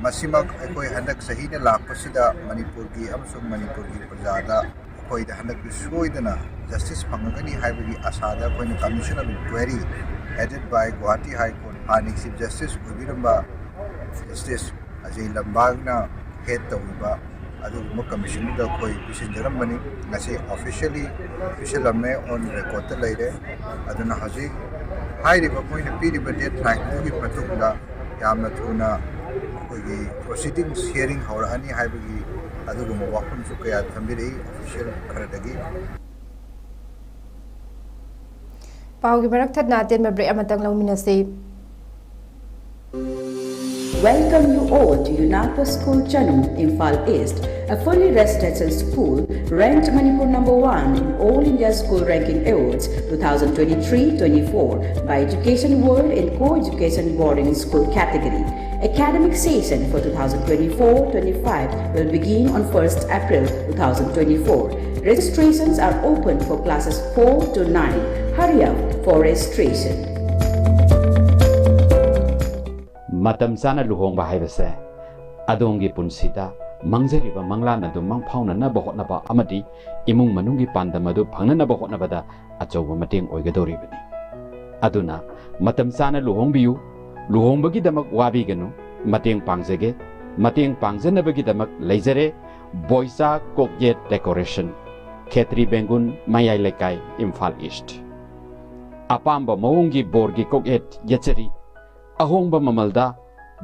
ꯃꯁꯤꯃꯛ ꯑꯩꯈꯣꯏ ꯍꯟꯗꯛ ꯆꯍꯤꯅ ꯂꯥꯛꯄꯁꯤꯗ ꯃꯅꯤꯄꯨꯔꯒꯤ ꯑꯃꯁꯨꯡ ꯃꯅꯤꯄꯨꯔꯒꯤ ꯄ꯭ꯔꯖꯥꯗ ꯑꯩꯈꯣꯏꯗ ꯍꯟꯗꯛꯇꯤ ꯁꯣꯏꯗꯅ ꯖꯁꯇꯤꯁ ꯐꯪꯉꯒꯅꯤ ꯍꯥꯏꯕꯒꯤ ꯑꯥꯁꯥꯗ ꯑꯩꯈꯣꯏꯅ Commission of Inquiry headed by Guwahati High Court ꯍꯥꯟꯅꯒꯤ chief justice ꯑꯣꯏꯕꯤꯔꯝꯕ Justice Ajay ꯂꯝꯕꯥꯒꯅ head ꯇꯧꯔꯤꯕ ꯑꯗꯨꯒꯨꯝꯕ commissionꯗꯨꯗ ꯑꯩꯈꯣꯏ ꯄꯤꯁꯤꯟꯖꯔꯝꯕꯅꯤ꯫ ꯉꯁꯤ officially ꯄꯤꯁꯤꯜꯂꯝꯃꯦ, on recordꯇ ꯂꯩꯔꯦ꯫ ꯑꯗꯨꯅ ꯍꯧꯖꯤꯛ ꯍꯥꯏꯔꯤꯕ ꯃꯣꯏꯅ ꯄꯤꯔꯤꯕ deadlineꯗꯨꯒꯤ ꯃꯇꯨꯡꯗ ꯌꯥꯝꯅ ꯊꯨꯅ ꯑꯩꯈꯣꯏꯒꯤ proceedings hearing ꯍꯧꯔꯛꯑꯅꯤ ꯍꯥꯏꯕꯒꯤ ꯑꯗꯨꯒꯨꯝꯕ ꯋꯥꯐꯝꯁꯨ ꯀꯌꯥ ꯊꯝꯕꯤꯔꯛꯏ official ꯈꯔꯗꯒꯤ꯫ ꯄꯥꯎꯒꯤ ꯃꯔꯛ ꯊꯠꯅ ꯑꯇꯦꯟꯕ break ꯑꯃꯇꯪ ꯂꯧꯃꯤꯟꯅꯁꯤ꯫ Welcome you all to UNAPA School Chanung, Imphal East, a fully residential school ranked Manipur number one in All India School Ranking Awards twenty twenty-three twenty-four by Education World in Co-Education Boarding School category. Academic session for twenty twenty-four twenty-five will begin on first April two thousand twenty-four. Registrations are open for classes four to nine. Hurry up for registration. ꯃꯇꯝ ꯆꯥꯅ ꯂꯨꯍꯣꯡꯕ ꯍꯥꯏꯕꯁꯦ ꯑꯗꯣꯝꯒꯤ ꯄꯨꯟꯁꯤꯗ ꯃꯪꯖꯔꯤꯕ ꯃꯪꯂꯥꯟ ꯑꯗꯨ ꯃꯪꯐꯥꯎꯅꯅꯕ ꯍꯣꯠꯅꯕ ꯑꯃꯗꯤ ꯏꯃꯨꯡ ꯃꯅꯨꯡꯒꯤ ꯄꯥꯟꯗꯝ ꯑꯗꯨ ꯐꯪꯅꯅꯕ ꯍꯣꯠꯅꯕꯗ ꯑꯆꯧꯕ ꯃꯇꯦꯡ ꯑꯣꯏꯒꯗꯧꯔꯤꯕꯅꯤ꯫ ꯑꯗꯨꯅ ꯃꯇꯝ ꯆꯥꯅ ꯂꯨꯍꯣꯡꯕꯤꯌꯨ꯫ ꯂꯨꯍꯣꯡꯕꯒꯤꯗꯃꯛ ꯋꯥꯕꯤꯒꯅꯨ꯫ ꯃꯇꯦꯡ ꯄꯥꯡꯖꯒꯦ꯫ ꯃꯇꯦꯡ ꯄꯥꯡꯖꯅꯕꯒꯤꯗꯃꯛ ꯂꯩꯖꯔꯦ ꯕꯣꯏꯆꯥ ꯀꯣꯛꯌꯦꯠ ꯗꯦꯀꯣꯔꯦꯁꯟ, ꯈꯦꯇ꯭ꯔꯤ ꯕꯦꯡꯒꯨꯟ, ꯃꯌꯥꯏ ꯂꯩꯀꯥꯏ, ꯏꯝꯐꯥꯜ ꯏꯁ꯭ꯠ꯫ ꯑꯄꯥꯝꯕ ꯃꯑꯣꯡꯒꯤ ꯕꯣꯔꯒꯤ ꯀꯣꯛꯌꯦꯠ ꯌꯦꯠꯆꯔꯤ꯫ ꯑꯍꯣꯡꯕ ꯃꯃꯜꯗ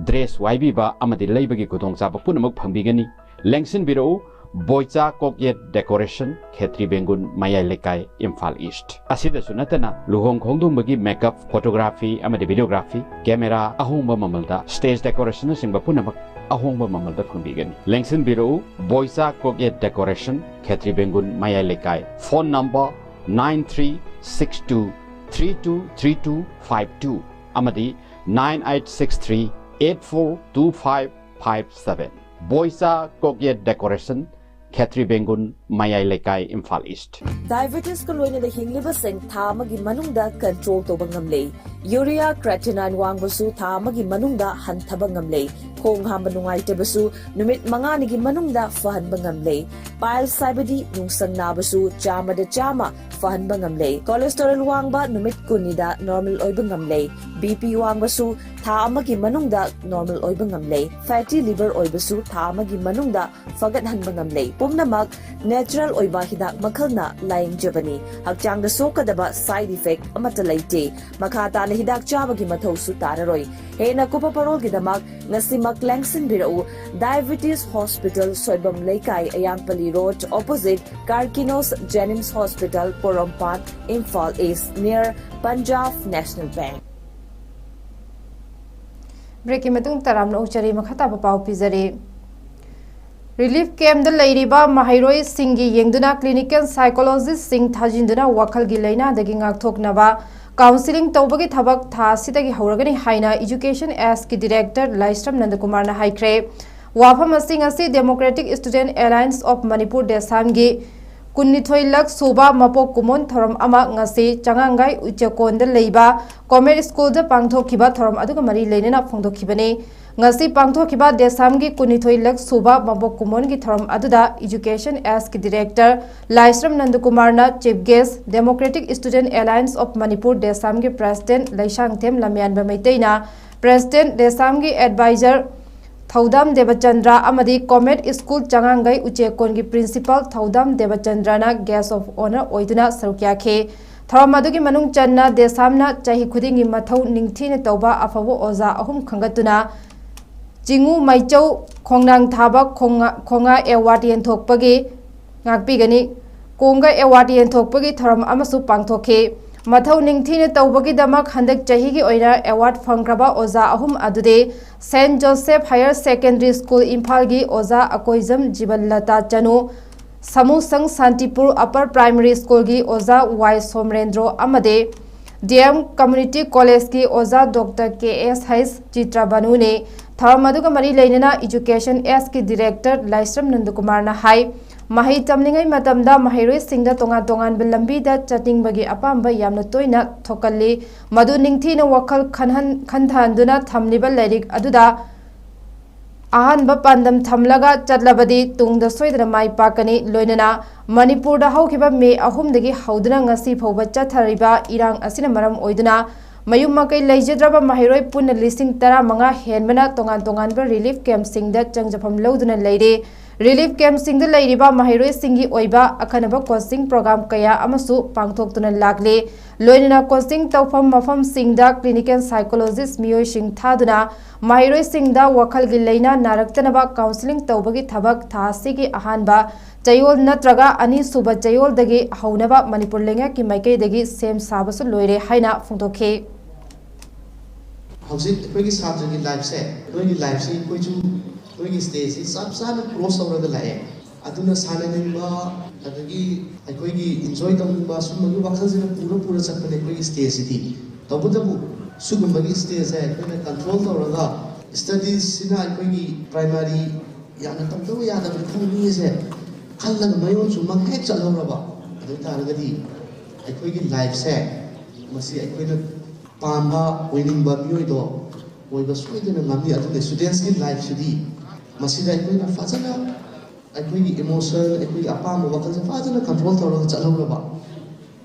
ꯗ꯭ꯔꯦꯁ ꯋꯥꯏꯕꯤꯕ ꯑꯃꯗꯤ ꯂꯩꯕꯒꯤ ꯈꯨꯗꯣꯡꯆꯥꯕ ꯄꯨꯝꯅꯃꯛ ꯐꯪꯕꯤꯒꯅꯤ꯫ ꯂꯦꯡꯁꯤꯟꯕꯤꯔꯛꯎ ꯕꯣꯏꯆꯥ ꯀꯣꯛꯌꯦꯠ ꯗꯦꯀꯣꯔꯦꯁꯟ, ꯈꯦꯇ꯭ꯔꯤ ꯕꯦꯡꯒꯨꯟ, ꯃꯌꯥꯏ ꯂꯩꯀꯥꯏ, ꯏꯝꯐꯥꯜ ꯏꯁ꯭ꯠ꯫ ꯑꯁꯤꯗꯁꯨ ꯅꯠꯇꯅ ꯂꯨꯍꯣꯡ ꯈꯣꯡꯗꯣꯡꯕꯒꯤ ꯃꯦꯀꯞ, ꯐꯣꯇꯣꯒ꯭ꯔꯥꯐꯤ ꯑꯃꯗꯤ ꯚꯤꯗꯤꯑꯣꯒ꯭ꯔꯥꯐꯤ, ꯀꯦꯃꯦꯔꯥ, ꯑꯍꯣꯡꯕ ꯃꯃꯜꯗ ꯁ꯭ꯇꯦꯖ ꯗꯦꯀꯣꯔꯦꯁꯟꯅꯆꯤꯡꯕ ꯄꯨꯝꯅꯃꯛ ꯑꯍꯣꯡꯕ ꯃꯃꯜꯗ ꯐꯪꯕꯤꯒꯅꯤ꯫ ꯂꯦꯡꯁꯤꯟꯕꯤꯔꯛꯎ ꯕꯣꯏꯆꯥ ꯀꯣꯛꯌꯦꯠ ꯗꯦꯀꯣꯔꯦꯁꯟ, ꯈꯦꯇ꯭ꯔꯤ ꯕꯦꯡꯒꯨꯟ, ꯃꯌꯥꯏ ꯂꯩꯀꯥꯏ꯫ Phone number nine three six two three two three two five two ꯑꯃꯗꯤ nine eight six three eight four two five five seven꯫ ꯕꯣꯏꯆꯥ ꯀꯣꯛꯌꯦꯠ ꯗꯦꯀꯣꯔꯦꯁꯟ, ꯈꯦꯇ꯭ꯔꯤ ꯕꯦꯡꯒꯨꯟ, ꯃꯌꯥꯏ ꯂꯩꯀꯥꯏ, ꯏꯝꯐꯥꯜ ꯏꯁ꯭ꯠ꯫ ꯗꯥꯏꯕꯦꯇꯤꯁꯀ ꯂꯣꯏꯅꯅ ꯍꯤꯡꯂꯤꯕꯁꯤꯡ ꯊꯥ ꯑꯃꯒꯤ ꯃꯅꯨꯡꯗ ꯀꯟꯇ꯭ꯔꯣꯜ ꯇꯧꯕ ꯉꯝꯂꯦ꯫ ꯌꯨꯔꯤꯌꯥ, ꯀ꯭ꯔꯦꯇꯤꯅꯥꯏꯟ ꯋꯥꯡꯕꯁꯨ ꯊꯥ ꯑꯃꯒꯤ ꯃꯅꯨꯡꯗ ꯍꯟꯊꯕ ꯉꯝꯂꯦ꯫ ꯈꯣꯡ ꯍꯥꯝꯕ ꯅꯨꯡꯉꯥꯏꯇꯕꯁꯨ ꯅꯨꯃꯤꯠ ꯃꯉꯥꯅꯤꯒꯤ ꯃꯅꯨꯡꯗ ꯐꯍꯟꯕ ꯉꯝꯂꯦ꯫ ꯄꯥꯏꯜꯁ ꯍꯥꯏꯕꯗꯤ ꯅꯨꯡꯁꯪ ꯅꯥꯕꯁꯨ ꯆꯥꯝꯃꯗ ꯆꯥꯝꯃ ꯐꯍꯟꯕ ꯉꯝꯂꯦ꯫ ꯀꯣꯂꯦꯁꯇꯦꯔꯣꯜ ꯋꯥꯡꯕ ꯅꯨꯃꯤꯠ ꯀꯨꯟꯅꯤꯗ ꯅꯣꯔꯃꯦꯜ ꯑꯣꯏꯕ ꯉꯝꯂꯦ꯫ BP ꯋꯥꯡꯕꯁꯨ ꯊꯥ ꯑꯃꯒꯤ ꯃꯅꯨꯡꯗ ꯅꯣꯔꯃꯦꯜ ꯑꯣꯏꯕ ꯉꯝꯂꯦ꯫ ꯐꯦꯇꯤ ꯂꯤꯚꯔ ꯑꯣꯏꯕꯁꯨ ꯊꯥ ꯑꯃꯒꯤ ꯃꯅꯨꯡꯗ ꯐꯒꯠꯍꯟꯕ ꯉꯝꯂꯦ꯫ ꯄꯨꯝꯅꯃꯛ ꯅꯦꯆꯔꯦꯜ ꯑꯣꯏꯕ ꯍꯤꯗꯥꯛ ꯃꯈꯜꯅ ꯂꯥꯌꯦꯡꯖꯕꯅꯤ꯫ ꯍꯛꯆꯥꯡꯗ ꯁꯣꯛꯀꯗꯕ ꯁꯥꯏꯗ ꯏꯐꯦꯛ ꯑꯃꯠꯇ ꯂꯩꯇꯦ꯫ ꯃꯈꯥ ꯇꯥꯅ ꯍꯤꯗꯥꯛ ꯆꯥꯕꯒꯤ ꯃꯊꯧꯁꯨ ꯇꯥꯔꯔꯣꯏ꯫ ꯍꯦꯟꯅ ꯀꯨꯞꯄ ꯄꯔꯣꯜꯒꯤꯗꯃꯛ ꯉꯁꯤꯃꯛ ꯂꯦꯡꯁꯤꯟꯕꯤꯔꯛꯎ꯫ ꯗꯥꯏꯕꯤꯇꯤꯁ ꯍꯣꯁꯄꯤꯇꯥꯜ, ꯁꯣꯏꯕꯝ ꯂꯩꯀꯥꯏ, ꯑꯌꯥꯡꯄꯜꯂꯤ ꯔꯣꯗ, ꯑꯣꯄꯣꯖꯤꯠ ꯀꯥꯔꯀꯤꯅꯣꯁ ꯖꯦꯅꯤꯝꯁ ꯍꯣꯁꯄꯤꯇꯥꯜ, ꯄꯣꯔꯣꯝꯄꯥꯠ, ꯏꯝꯐꯥꯜ ꯏꯁ꯭ꯠ, ꯅꯤꯌꯔ ꯄꯟꯖꯥꯕ ꯅꯦꯁꯅꯦꯜ ꯕꯦꯡꯛ꯫ ꯕ꯭ꯔꯦꯛꯀꯤ ꯃꯇꯨꯡ ꯇꯔꯥꯝꯅ ꯑꯣꯛꯆꯔꯤ꯫ ꯃꯈꯥ ꯇꯥꯕ ꯄꯥꯎ ꯄꯤꯖꯔꯤ꯫ ꯔꯤꯂꯤꯐ ꯀꯦꯝꯞꯇ ꯂꯩꯔꯤꯕ ꯃꯍꯩꯔꯣꯏꯁꯤꯡꯒꯤ ꯌꯦꯡꯗꯨꯅ ꯀ꯭ꯂꯤꯅꯤꯀꯦꯜ ꯁꯥꯏꯀꯣꯂꯣꯖꯤꯁꯁꯤꯡ ꯊꯥꯖꯤꯟꯗꯨꯅ ꯋꯥꯈꯜꯒꯤ ꯂꯥꯏꯅꯥꯗꯒꯤ ꯉꯥꯛꯊꯣꯛꯅꯕ ꯀꯥꯎꯟꯁꯤꯂꯤꯡ ꯇꯧꯕꯒꯤ ꯊꯕꯛ ꯊꯥ ꯑꯁꯤꯗꯒꯤ ꯍꯧꯔꯒꯅꯤ ꯍꯥꯏꯅ ꯏꯖꯨꯀꯦꯁꯟ ꯑꯦꯁꯀꯤ ꯗꯤꯔꯦꯛꯇꯔ ꯂꯥꯏꯁ꯭ꯔꯝ ꯅꯟꯗꯀꯨꯃꯥꯔꯅ ꯍꯥꯏꯈ꯭ꯔꯦ꯫ ꯋꯥꯐꯝ ꯑꯁꯤ ꯉꯁꯤ democratic student alliance of Manipur, ꯗꯦꯁꯥꯝꯒꯤ ꯀꯨꯟꯅꯤꯊꯣꯏ ꯂꯛ ꯁꯨꯕ ꯃꯄꯣꯛ ꯀꯨꯝꯑꯣꯟ ꯊꯧꯔꯝ ꯑꯃ ꯉꯁꯤ ꯆꯉꯥꯡꯒꯥꯏ ꯎꯆꯦꯀꯣꯟꯗ ꯂꯩꯕ ꯀꯣꯃꯦꯠ ꯁ꯭ꯀꯨꯜꯗ ꯄꯥꯡꯊꯣꯛꯈꯤꯕ ꯊꯧꯔꯝ ꯑꯗꯨꯒ ꯃꯔꯤ ꯂꯩꯅꯅ ꯐꯣꯡꯗꯣꯛꯈꯤꯕꯅꯤ꯫ ꯉꯁꯤ ꯄꯥꯡꯊꯣꯛꯈꯤꯕ ꯗꯦꯁꯥꯝꯒꯤ ꯀꯨꯟꯅꯤꯊꯣꯏ ꯂꯛ ꯁꯨꯕ ꯃꯄꯣꯛ ꯀꯨꯝꯑꯣꯟꯒꯤ ꯊꯧꯔꯝ ꯑꯗꯨꯗ ꯏꯖꯨꯀꯦꯁꯟ ꯑꯦꯁꯀꯤ ꯗꯤꯔꯦꯛꯇꯔ ꯂꯥꯏꯁ꯭ꯔꯝ ꯅꯟꯗꯀꯨꯃꯥꯔꯅ chief guest, democratic student alliance of Manipur, ꯗꯦꯁꯥꯝꯒꯤ ꯄ꯭ꯔꯦꯁꯤꯗꯦꯟꯠ ꯂꯩꯁꯥꯡꯊꯦꯝ ꯂꯝꯌꯥꯟꯕ ꯃꯩꯇꯩꯅ ꯄ꯭ꯔꯦꯁꯤꯗꯦꯟꯠ, ꯗꯦꯁꯥꯝꯒꯤ ꯑꯦꯗꯚꯥꯏꯖꯔ ꯊꯧꯗꯥꯝ ꯗꯦꯕꯆꯟꯗ꯭ꯔ ꯑꯃꯗꯤ ꯀꯣꯃꯦꯠ ꯁ꯭ꯀꯨꯜ ꯆꯉꯥꯡꯒꯩ ꯎꯆꯦꯀꯣꯟꯒꯤ ꯄ꯭ꯔꯤꯟꯁꯤꯄꯥꯜ ꯊꯧꯗꯥꯝ ꯗꯦꯕꯆꯟꯗ꯭ꯔꯅ ꯒꯦꯁ꯭ꯠ ꯑꯣꯐ ꯑꯣꯅꯔ ꯑꯣꯏꯗꯨꯅ ꯁꯔꯨꯛ ꯌꯥꯈꯤ꯫ ꯊꯧꯔꯝ ꯑꯗꯨꯒꯤ ꯃꯅꯨꯡ ꯆꯟꯅ ꯗꯦꯁꯥꯝꯅ ꯆꯍꯤ ꯈꯨꯗꯤꯡꯒꯤ ꯃꯊꯧ ꯅꯤꯡꯊꯤꯅ ꯇꯧꯕ ꯑꯐꯕ ꯑꯣꯖꯥ ꯑꯍꯨꯝ ꯈꯟꯒꯠꯇꯨꯅ ꯆꯤꯡꯉꯨ ꯃꯩꯆꯧ ꯈꯣꯡꯅꯥꯡ ꯊꯥꯕ ꯈꯣꯡꯉꯥ, ꯈꯣꯡꯉꯥ ꯑꯦꯋꯥꯔꯗ ꯌꯦꯟꯊꯣꯛꯄꯒꯤ ꯉꯥꯛꯄꯤꯒꯅꯤ꯫ ꯀꯣꯡꯒ ꯑꯦꯋꯥꯔꯗ ꯌꯦꯟꯊꯣꯛꯄꯒꯤ ꯊꯧꯔꯝ ꯑꯃꯁꯨ ꯄꯥꯡꯊꯣꯛꯈꯤ꯫ ꯃꯊꯧ ꯅꯤꯡꯊꯤꯅ ꯇꯧꯕꯒꯤꯗꯃꯛ ꯍꯟꯗꯛ ꯆꯍꯤꯒꯤ ꯑꯣꯏꯅ ꯑꯦꯋꯥꯔꯗ ꯐꯪꯈ꯭ꯔꯕ ꯑꯣꯖꯥ ꯑꯍꯨꯝ ꯑꯗꯨꯗꯤ saint Joseph higher secondary school ꯏꯝꯐꯥꯜꯒꯤ ꯑꯣꯖꯥ ꯑꯀꯣꯏꯖꯝ ꯖꯤꯕꯟꯂꯇꯥ ꯆꯅꯨ, ꯁꯃꯨꯁꯪ ꯁꯥꯟꯇꯤꯄꯨꯔ ꯑꯞꯄꯔ ꯄ꯭ꯔꯥꯏꯃꯔꯤ ꯁ꯭ꯀꯨꯜꯒꯤ ꯑꯣꯖꯥ ꯋꯥꯏ ꯁꯣꯝꯔꯦꯟꯗ꯭ꯔꯣ ꯑꯃꯗꯤ ꯗꯤ ꯑꯦꯝ ꯀꯝꯃ꯭ꯌꯨꯅꯤꯇꯤ ꯀꯣꯂꯦꯖꯀꯤ ꯑꯣꯖꯥ ꯗꯣꯛꯇꯔ ꯀꯦ ꯑꯦꯁ ꯍꯩꯆ ꯆꯤꯇ꯭ꯔꯕꯥꯅꯨꯅꯤ꯫ ꯊꯧꯔꯝ ꯑꯗꯨꯒ ꯃꯔꯤ ꯂꯩꯅꯅ ꯏꯖꯨꯀꯦꯁꯟ ꯑꯦꯁꯀꯤ ꯗꯤꯔꯦꯛꯇꯔ ꯂꯥꯏꯁ꯭ꯔꯝ ꯅꯟꯗꯀꯨꯃꯥꯔꯅ ꯍꯥꯏ, ꯃꯍꯩ ꯇꯝꯂꯤꯉꯩ ꯃꯇꯝꯗ ꯃꯍꯩꯔꯣꯏꯁꯤꯡꯗ ꯇꯣꯉꯥꯟ ꯇꯣꯉꯥꯟꯕ ꯂꯝꯕꯤꯗ ꯆꯠꯅꯤꯡꯕꯒꯤ ꯑꯄꯥꯝꯕ ꯌꯥꯝꯅ ꯇꯣꯏꯅ ꯊꯣꯛꯀꯜꯂꯤ꯫ ꯃꯗꯨ ꯅꯤꯡꯊꯤꯅ ꯋꯥꯈꯜ ꯈꯟꯍꯟ-, ꯈꯟꯊꯍꯟꯗꯨꯅ ꯊꯝꯂꯤꯕ ꯂꯥꯏꯔꯤꯛ ꯑꯗꯨꯗ ꯑꯍꯥꯟꯕ ꯄꯥꯟꯗꯝ ꯊꯝꯂꯒ ꯆꯠꯂꯕꯗꯤ ꯇꯨꯡꯗ ꯁꯣꯏꯗꯅ ꯃꯥꯏ ꯄꯥꯛꯀꯅꯤ꯫ ꯂꯣꯏꯅꯅ ꯃꯅꯤꯄꯨꯔꯗ ꯍꯧꯈꯤꯕ ꯃꯦ ꯑꯍꯨꯝꯗꯒꯤ ꯍꯧꯗꯨꯅ ꯉꯁꯤ ꯐꯥꯎꯕ ꯆꯠꯊꯔꯤꯕ ꯏꯔꯥꯡ ꯑꯁꯤꯅ ꯃꯔꯝ ꯑꯣꯏꯗꯨꯅ ꯃꯌꯨꯝ ꯃꯀꯩ ꯂꯩꯖꯗ꯭ꯔꯕ ꯃꯍꯩꯔꯣꯏ ꯄꯨꯟꯅ ꯂꯤꯁꯤꯡ ꯇꯔꯥꯃꯉꯥ ꯍꯦꯟꯕꯅ ꯇꯣꯉꯥꯟ ꯇꯣꯉꯥꯟꯕ ꯔꯤꯂꯤꯐ ꯀꯦꯝꯞꯁꯤꯡꯗ ꯆꯪꯖꯐꯝ ꯂꯧꯗꯨꯅ ꯂꯩꯔꯤ꯫ ꯔꯤꯂꯤꯐ ꯀꯦꯝꯞꯁꯤꯡꯗ ꯂꯩꯔꯤꯕ ꯃꯍꯩꯔꯣꯏꯁꯤꯡꯒꯤ ꯑꯣꯏꯕ ꯑꯈꯟꯅꯕ ꯀꯣꯆꯤꯡ ꯄ꯭ꯔꯣꯒ꯭ꯔꯥꯝ ꯀꯌꯥ ꯑꯃꯁꯨ ꯄꯥꯡꯊꯣꯛꯇꯨꯅ ꯂꯥꯛꯂꯤ꯫ ꯂꯣꯏꯅꯅ ꯀꯣꯆꯤꯡ ꯇꯧꯐꯝ ꯃꯐꯝꯁꯤꯡꯗ ꯀ꯭ꯂꯤꯅꯤꯀꯦꯜ ꯁꯥꯏꯀꯣꯂꯣꯖꯤꯁ ꯃꯤꯑꯣꯏꯁꯤꯡ ꯊꯥꯗꯨꯅ ꯃꯍꯩꯔꯣꯏꯁꯤꯡꯗ ꯋꯥꯈꯜꯒꯤ ꯂꯥꯏꯅꯥ ꯅꯥꯔꯛꯇꯅꯕ ꯀꯥꯎꯟꯁꯤꯂꯤꯡ ꯇꯧꯕꯒꯤ ꯊꯕꯛ ꯊꯥ ꯑꯁꯤꯒꯤ ꯑꯍꯥꯟꯕ ꯆꯌꯣꯜ ꯅꯠꯇ꯭ꯔꯒ ꯑꯅꯤꯁꯨꯕ ꯆꯌꯣꯜꯗꯒꯤ ꯍꯧꯅꯕ ꯃꯅꯤꯄꯨꯔ ꯂꯩꯉꯥꯛꯀꯤ ꯃꯥꯏꯀꯩꯗꯒꯤ ꯁꯦꯝ ꯁꯥꯕꯁꯨ ꯂꯣꯏꯔꯦ ꯍꯥꯏꯅ ꯐꯣꯡꯗꯣꯛꯈꯤ꯫ ꯍꯧꯖꯤꯛ ꯑꯩꯈꯣꯏꯒꯤ ꯁꯥꯇ꯭ꯔꯒꯤ ꯂꯥꯏꯐꯁꯦ, ꯅꯣꯏꯒꯤ ꯂꯥꯏꯐꯁꯤ ꯑꯩꯈꯣꯏꯁꯨ ꯅꯣꯏꯒꯤ ꯁ꯭ꯇꯦꯖꯁꯤ ꯆꯞ ꯆꯥꯅ ꯀ꯭ꯔꯣꯁ ꯇꯧꯔꯒ ꯂꯥꯛꯑꯦ꯫ ꯑꯗꯨꯅ ꯁꯥꯟꯅꯅꯤꯡꯕ, ꯑꯗꯒꯤ ꯑꯩꯈꯣꯏꯒꯤ ꯏꯟꯖꯣꯏ ꯇꯧꯅꯤꯡꯕ, ꯁꯨꯝꯕꯒꯤ ꯋꯥꯈꯜꯁꯤꯅ ꯄꯨꯔ ꯄꯨꯔ ꯆꯠꯄꯅꯦ ꯑꯩꯈꯣꯏꯒꯤ ꯁ꯭ꯇꯦꯖꯁꯤꯗꯤ꯫ ꯇꯧꯕꯇꯕꯨ ꯁꯤꯒꯨꯝꯕꯒꯤ ꯁ꯭ꯇꯦꯖꯁꯦ ꯑꯩꯈꯣꯏꯅ ꯀꯟꯇ꯭ꯔꯣꯜ ꯇꯧꯔꯒ, ꯁ꯭ꯇꯗꯤꯁꯁꯤꯅ ꯑꯩꯈꯣꯏꯒꯤ ꯄ꯭ꯔꯥꯏꯃꯥꯔꯤ ꯌꯥꯝꯅ ꯇꯧꯗꯕ ꯌꯥꯗꯕ ꯊꯧꯅꯤꯁꯦ ꯈꯜꯂꯒ ꯃꯌꯣꯟ ꯆꯨꯝꯃꯒ ꯍꯦꯛ ꯆꯠꯍꯧꯔꯕ, ꯑꯗꯨ ꯑꯣꯏ ꯇꯥꯔꯒꯗꯤ ꯑꯩꯈꯣꯏꯒꯤ ꯂꯥꯏꯐꯁꯦ ꯃꯁꯤ ꯑꯩꯈꯣꯏꯅ ꯄꯥꯝꯕ ꯑꯣꯏꯅꯤꯡꯕ ꯃꯤꯑꯣꯏꯗꯣ ꯑꯣꯏꯕ ꯁꯣꯏꯗꯅ ꯉꯝꯅꯤ꯫ ꯑꯗꯨꯅ ꯁ꯭ꯇꯨꯗꯦꯟꯁꯀꯤ ꯂꯥꯏꯐꯁꯤꯗꯤ ꯃꯁꯤꯗ ꯑꯩꯈꯣꯏꯅ ꯐꯖꯅ ꯑꯩꯈꯣꯏꯒꯤ ꯏꯃꯣꯁꯟ, ꯑꯩꯈꯣꯏꯒꯤ ꯑꯄꯥꯝꯕ ꯋꯥꯈꯜꯁꯦ ꯐꯖꯅ ꯀꯟꯇ꯭ꯔꯣꯜ ꯇꯧꯔꯒ ꯆꯠꯍꯧꯔꯕ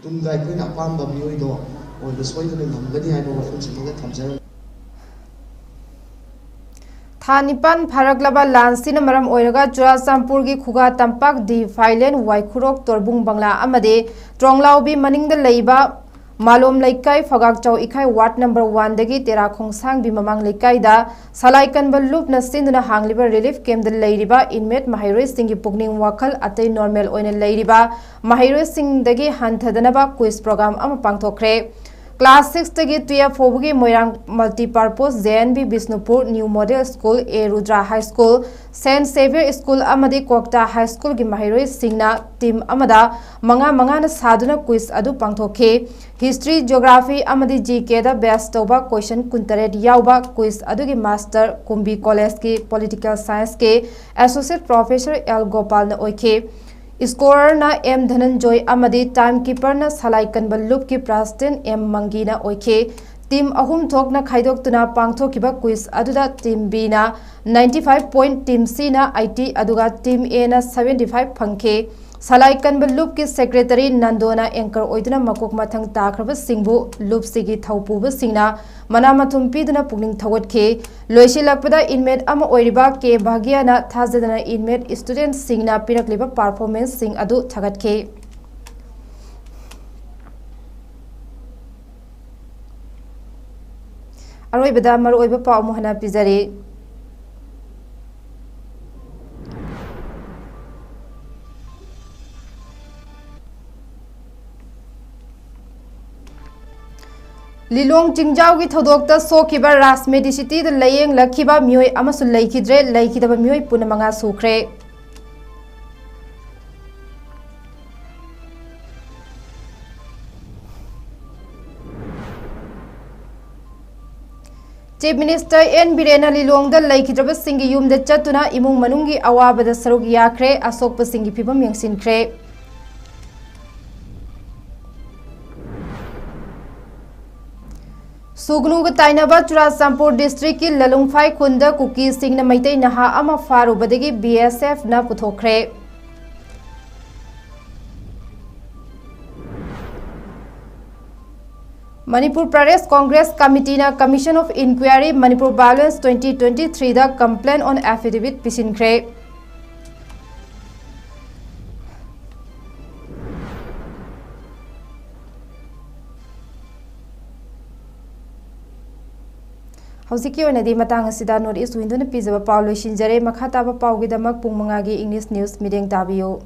ꯇꯨꯡꯗ ꯑꯩꯈꯣꯏꯅ ꯑꯄꯥꯝꯕ ꯃꯤꯑꯣꯏꯗꯣ ꯑꯣꯏꯕ ꯁꯣꯏꯗꯅ ꯉꯝꯒꯅꯤ ꯍꯥꯏꯕ ꯋꯥꯐꯝꯁꯤꯃꯒ ꯊꯝꯖꯔꯝꯃꯤ꯫ ꯊꯥ ꯅꯤꯄꯥꯟ ꯐꯥꯔꯛꯂꯕ ꯂꯥꯟꯁꯤꯅ ꯃꯔꯝ ꯑꯣꯏꯔꯒ ꯆꯨꯔꯥꯆꯥꯟꯄꯨꯔꯒꯤ ꯈꯨꯒꯥ ꯇꯝꯄꯥꯛ ꯗꯤ ꯐꯥꯏꯂꯦꯟ ꯋꯥꯏꯈꯨꯔꯣꯛ ꯇꯣꯔꯕꯨꯡ ꯕꯪꯂꯥ ꯑꯃꯗꯤ ꯇ꯭ꯔꯣꯡꯂꯥꯎꯕꯤ ꯃꯅꯤꯡꯗ ꯂꯩꯕ ꯃꯥꯂꯣꯝ ꯂꯩꯀꯥꯏ ꯐꯒꯥꯛꯆꯧ ꯏꯈꯥꯏ ꯋꯥꯔꯗ ꯅꯝꯕꯔ ꯋꯥꯟꯗꯒꯤ ꯇꯦꯔꯥ ꯈꯣꯡꯁꯥꯡꯕꯤ ꯃꯃꯥꯡ ꯂꯩꯀꯥꯏꯗ ꯁꯂꯥꯏ ꯀꯟꯕ ꯂꯨꯞꯅ ꯁꯤꯟꯗꯨꯅ ꯍꯥꯡꯂꯤꯕ ꯔꯤꯂꯤꯐ ꯀꯦꯝꯞꯇ ꯂꯩꯔꯤꯕ ꯏꯟꯃꯦꯠ ꯃꯍꯩꯔꯣꯏꯁꯤꯡꯒꯤ ꯄꯨꯛꯅꯤꯡ ꯋꯥꯈꯜ ꯑꯇꯩ ꯅꯣꯔꯃꯦꯜ ꯑꯣꯏꯅ ꯂꯩꯔꯤꯕ ꯃꯍꯩꯔꯣꯏꯁꯤꯡꯗꯒꯤ ꯍꯟꯊꯗꯅꯕ ꯀ꯭ꯋꯤꯖ ꯄ꯭ꯔꯣꯒ꯭ꯔꯥꯝ ꯑꯃ ꯄꯥꯡꯊꯣꯛꯈ꯭ꯔꯦ꯫ ꯀ꯭ꯂꯥꯁ ꯁꯤꯛꯁꯇꯒꯤ ꯇꯨꯌꯦꯜꯐ ꯐꯥꯎꯕꯒꯤ Moirang multipurpose J N B Bishnupur new model school, A Rudra high school, saint Xavier school ꯑꯃꯗꯤ ꯀ꯭ꯋꯥꯛꯇꯥ ꯍꯥꯏ ꯁ꯭ꯀꯨꯜꯒꯤ ꯃꯍꯩꯔꯣꯏꯁꯤꯡꯅ ꯇꯤꯝ ꯑꯃꯗ ꯃꯉꯥ ꯃꯉꯥꯅ ꯁꯥꯗꯨꯅ ꯀ꯭ꯋꯤꯖ ꯑꯗꯨ ꯄꯥꯡꯊꯣꯛꯈꯤ꯫ ꯍꯤꯁꯇ꯭ꯔꯤ, ꯖꯤꯑꯣꯒ꯭ꯔꯥꯐꯤ ꯑꯃꯗꯤ ꯖꯤ ꯀꯦꯗ ꯕꯦꯁ ꯇꯧꯕ ꯀꯣꯏꯁꯟ ꯀꯨꯟꯇꯔꯦꯠ ꯌꯥꯎꯕ ꯀ꯭ꯋꯤꯖ ꯑꯗꯨꯒꯤ ꯃꯥꯁꯇꯔ ꯀꯨꯝꯕꯤ ꯀꯣꯂꯦꯖꯀꯤ ꯄꯣꯂꯤꯇꯤꯀꯦꯜ ꯁꯥꯏꯟꯁꯀꯤ ꯑꯦꯁꯣꯁꯤꯌꯦꯠ ꯄ꯭ꯔꯣꯐꯦꯁꯔ ꯑꯦꯜ ꯒꯣꯄꯥꯜꯅ ꯑꯣꯏꯈꯤ꯫ ꯁ꯭ꯀꯣꯔꯔꯅ ꯑꯦꯝ ꯙꯅꯟꯖꯣꯏ ꯑꯃꯗꯤ ꯇꯥꯏꯝ ꯀꯤꯄꯔꯅ ꯁꯂꯥꯏ ꯀꯟꯕ ꯂꯨꯞꯀꯤ ꯄ꯭ꯔꯥꯁꯇꯤꯟ ꯑꯦꯝ ꯃꯪꯒꯤꯅ ꯑꯣꯏꯈꯤ꯫ ꯇꯤꯝ ꯑꯍꯨꯝ ꯊꯣꯛꯅ ꯈꯥꯏꯗꯣꯛꯇꯨꯅ ꯄꯥꯡꯊꯣꯛꯈꯤꯕ ꯀ꯭ꯋꯤꯖ ꯑꯗꯨꯗ ꯇꯤꯝ ꯕꯤꯅ ꯅꯥꯏꯟꯇꯤ ꯐꯥꯏꯚ ꯄꯣꯏꯟꯠ, ꯇꯤꯝ ꯁꯤꯅ ꯑꯩꯠꯇꯤ, ꯑꯗꯨꯒ ꯇꯤꯝ ꯑꯦꯅ ꯁꯚꯦꯟꯇꯤ ꯐꯥꯏꯚ ꯐꯪꯈꯤ꯫ ꯁꯂꯥꯏ ꯀꯟꯕ ꯂꯨꯞꯀꯤ ꯁꯦꯀ꯭ꯔꯦꯇꯔꯤ ꯅꯟꯗꯣꯅ ꯑꯦꯡꯀꯔ ꯑꯣꯏꯗꯨꯅ ꯃꯀꯣꯛ ꯃꯊꯪ ꯇꯥꯈ꯭ꯔꯕꯁꯤꯡꯕꯨ ꯂꯨꯞꯁꯤꯒꯤ ꯊꯧꯄꯨꯕꯁꯤꯡꯅ ꯃꯅꯥ ꯃꯊꯨꯝ ꯄꯤꯗꯨꯅ ꯄꯨꯛꯅꯤꯡ ꯊꯧꯒꯠꯈꯤ꯫ ꯂꯣꯏꯁꯤꯜꯂꯛꯄꯗ ꯏꯟꯃꯦꯠ ꯑꯃ ꯑꯣꯏꯔꯤꯕ ꯀꯦ ꯚꯥꯒꯤꯌꯥꯅ ꯊꯥꯖꯗꯅ ꯏꯟꯃꯦꯠ ꯁ꯭ꯇꯨꯗꯦꯟꯠꯁꯤꯡꯅ ꯄꯤꯔꯛꯂꯤꯕ ꯄꯔꯐꯣꯔꯃꯦꯟꯁꯁꯤꯡ ꯑꯗꯨ ꯊꯥꯒꯠꯈꯤ꯫ ꯑꯔꯣꯏꯕꯗ ꯃꯔꯨꯑꯣꯏꯕ ꯄꯥꯎ ꯑꯃꯨꯛ ꯍꯟꯅ ꯄꯤꯖꯔꯤ꯫ ꯂꯤꯂꯣꯡ ꯆꯤꯡꯖꯥꯎꯒꯤ ꯊꯧꯗꯣꯛꯇ ꯁꯣꯛꯈꯤꯕ ꯔꯥꯖꯃꯦꯗꯤ ꯁꯤꯇꯤꯗ ꯂꯥꯌꯦꯡꯂꯛꯈꯤꯕ ꯃꯤꯑꯣꯏ ꯑꯃꯁꯨ ꯂꯩꯈꯤꯗ꯭ꯔꯦ꯫ ꯂꯩꯈꯤꯗꯕ ꯃꯤꯑꯣꯏ ꯄꯨꯟꯅ ꯃꯉꯥ ꯁꯨꯈ꯭ꯔꯦ꯫ ꯆꯤꯐ ꯃꯤꯅꯤꯁꯇꯔ ꯑꯦꯟ ꯕꯤꯔꯦꯟꯅ ꯂꯤꯂꯣꯡꯗ ꯂꯩꯈꯤꯗ꯭ꯔꯕꯁꯤꯡꯒꯤ ꯌꯨꯝꯗ ꯆꯠꯇꯨꯅ ꯏꯃꯨꯡ ꯃꯅꯨꯡꯒꯤ ꯑꯋꯥꯕꯗ ꯁꯔꯨꯛ ꯌꯥꯈ꯭ꯔꯦ, ꯑꯁꯣꯛꯄꯁꯤꯡꯒꯤ ꯐꯤꯕꯝ ꯌꯦꯡꯁꯤꯟꯈ꯭ꯔꯦ꯫ ꯁꯨꯒꯅꯨꯒ ꯇꯥꯏꯅꯕ ꯆꯨꯔꯥꯆꯥꯟꯄꯨꯔ ꯗꯤꯁꯇ꯭ꯔꯤꯛꯀꯤ ꯂꯂꯨꯡꯐꯥꯏ ꯈꯨꯟꯗ ꯀꯨꯀꯤꯁꯤꯡꯅ ꯃꯩꯇꯩ ꯅꯍꯥ ꯑꯃ ꯐꯥꯔꯨꯕꯗꯒꯤ ꯕꯤ ꯑꯦꯁ ꯑꯦꯐꯅ ꯄꯨꯊꯣꯛꯈ꯭ꯔꯦ꯫ ꯃꯅꯤꯄꯨꯔ ꯄ꯭ꯔꯗꯦꯁ ꯀꯣꯡꯒ꯭ꯔꯦꯁ ꯀꯃꯤꯇꯤꯅ Commission of Inquiry Manipur Violence twenty twenty-three ꯗ complaint on affidavit ꯄꯤꯁꯤꯟꯈ꯭ꯔꯦ꯫ ꯍꯧꯖꯤꯛꯀꯤ ꯑꯣꯏꯅꯗꯤ ꯃꯇꯥꯡ ꯑꯁꯤꯗ North East Window ꯅ ꯄꯤꯖꯕ ꯄꯥꯎ ꯂꯣꯏꯁꯤꯟꯖꯔꯦ꯫ ꯃꯈꯥ ꯇꯥꯕ ꯄꯥꯎꯒꯤꯗꯃꯛ ꯄꯨꯡ ꯃꯉꯥꯒꯤ English news ꯃꯤꯠꯌꯦꯡ ꯇꯥꯕꯤꯌꯨ꯫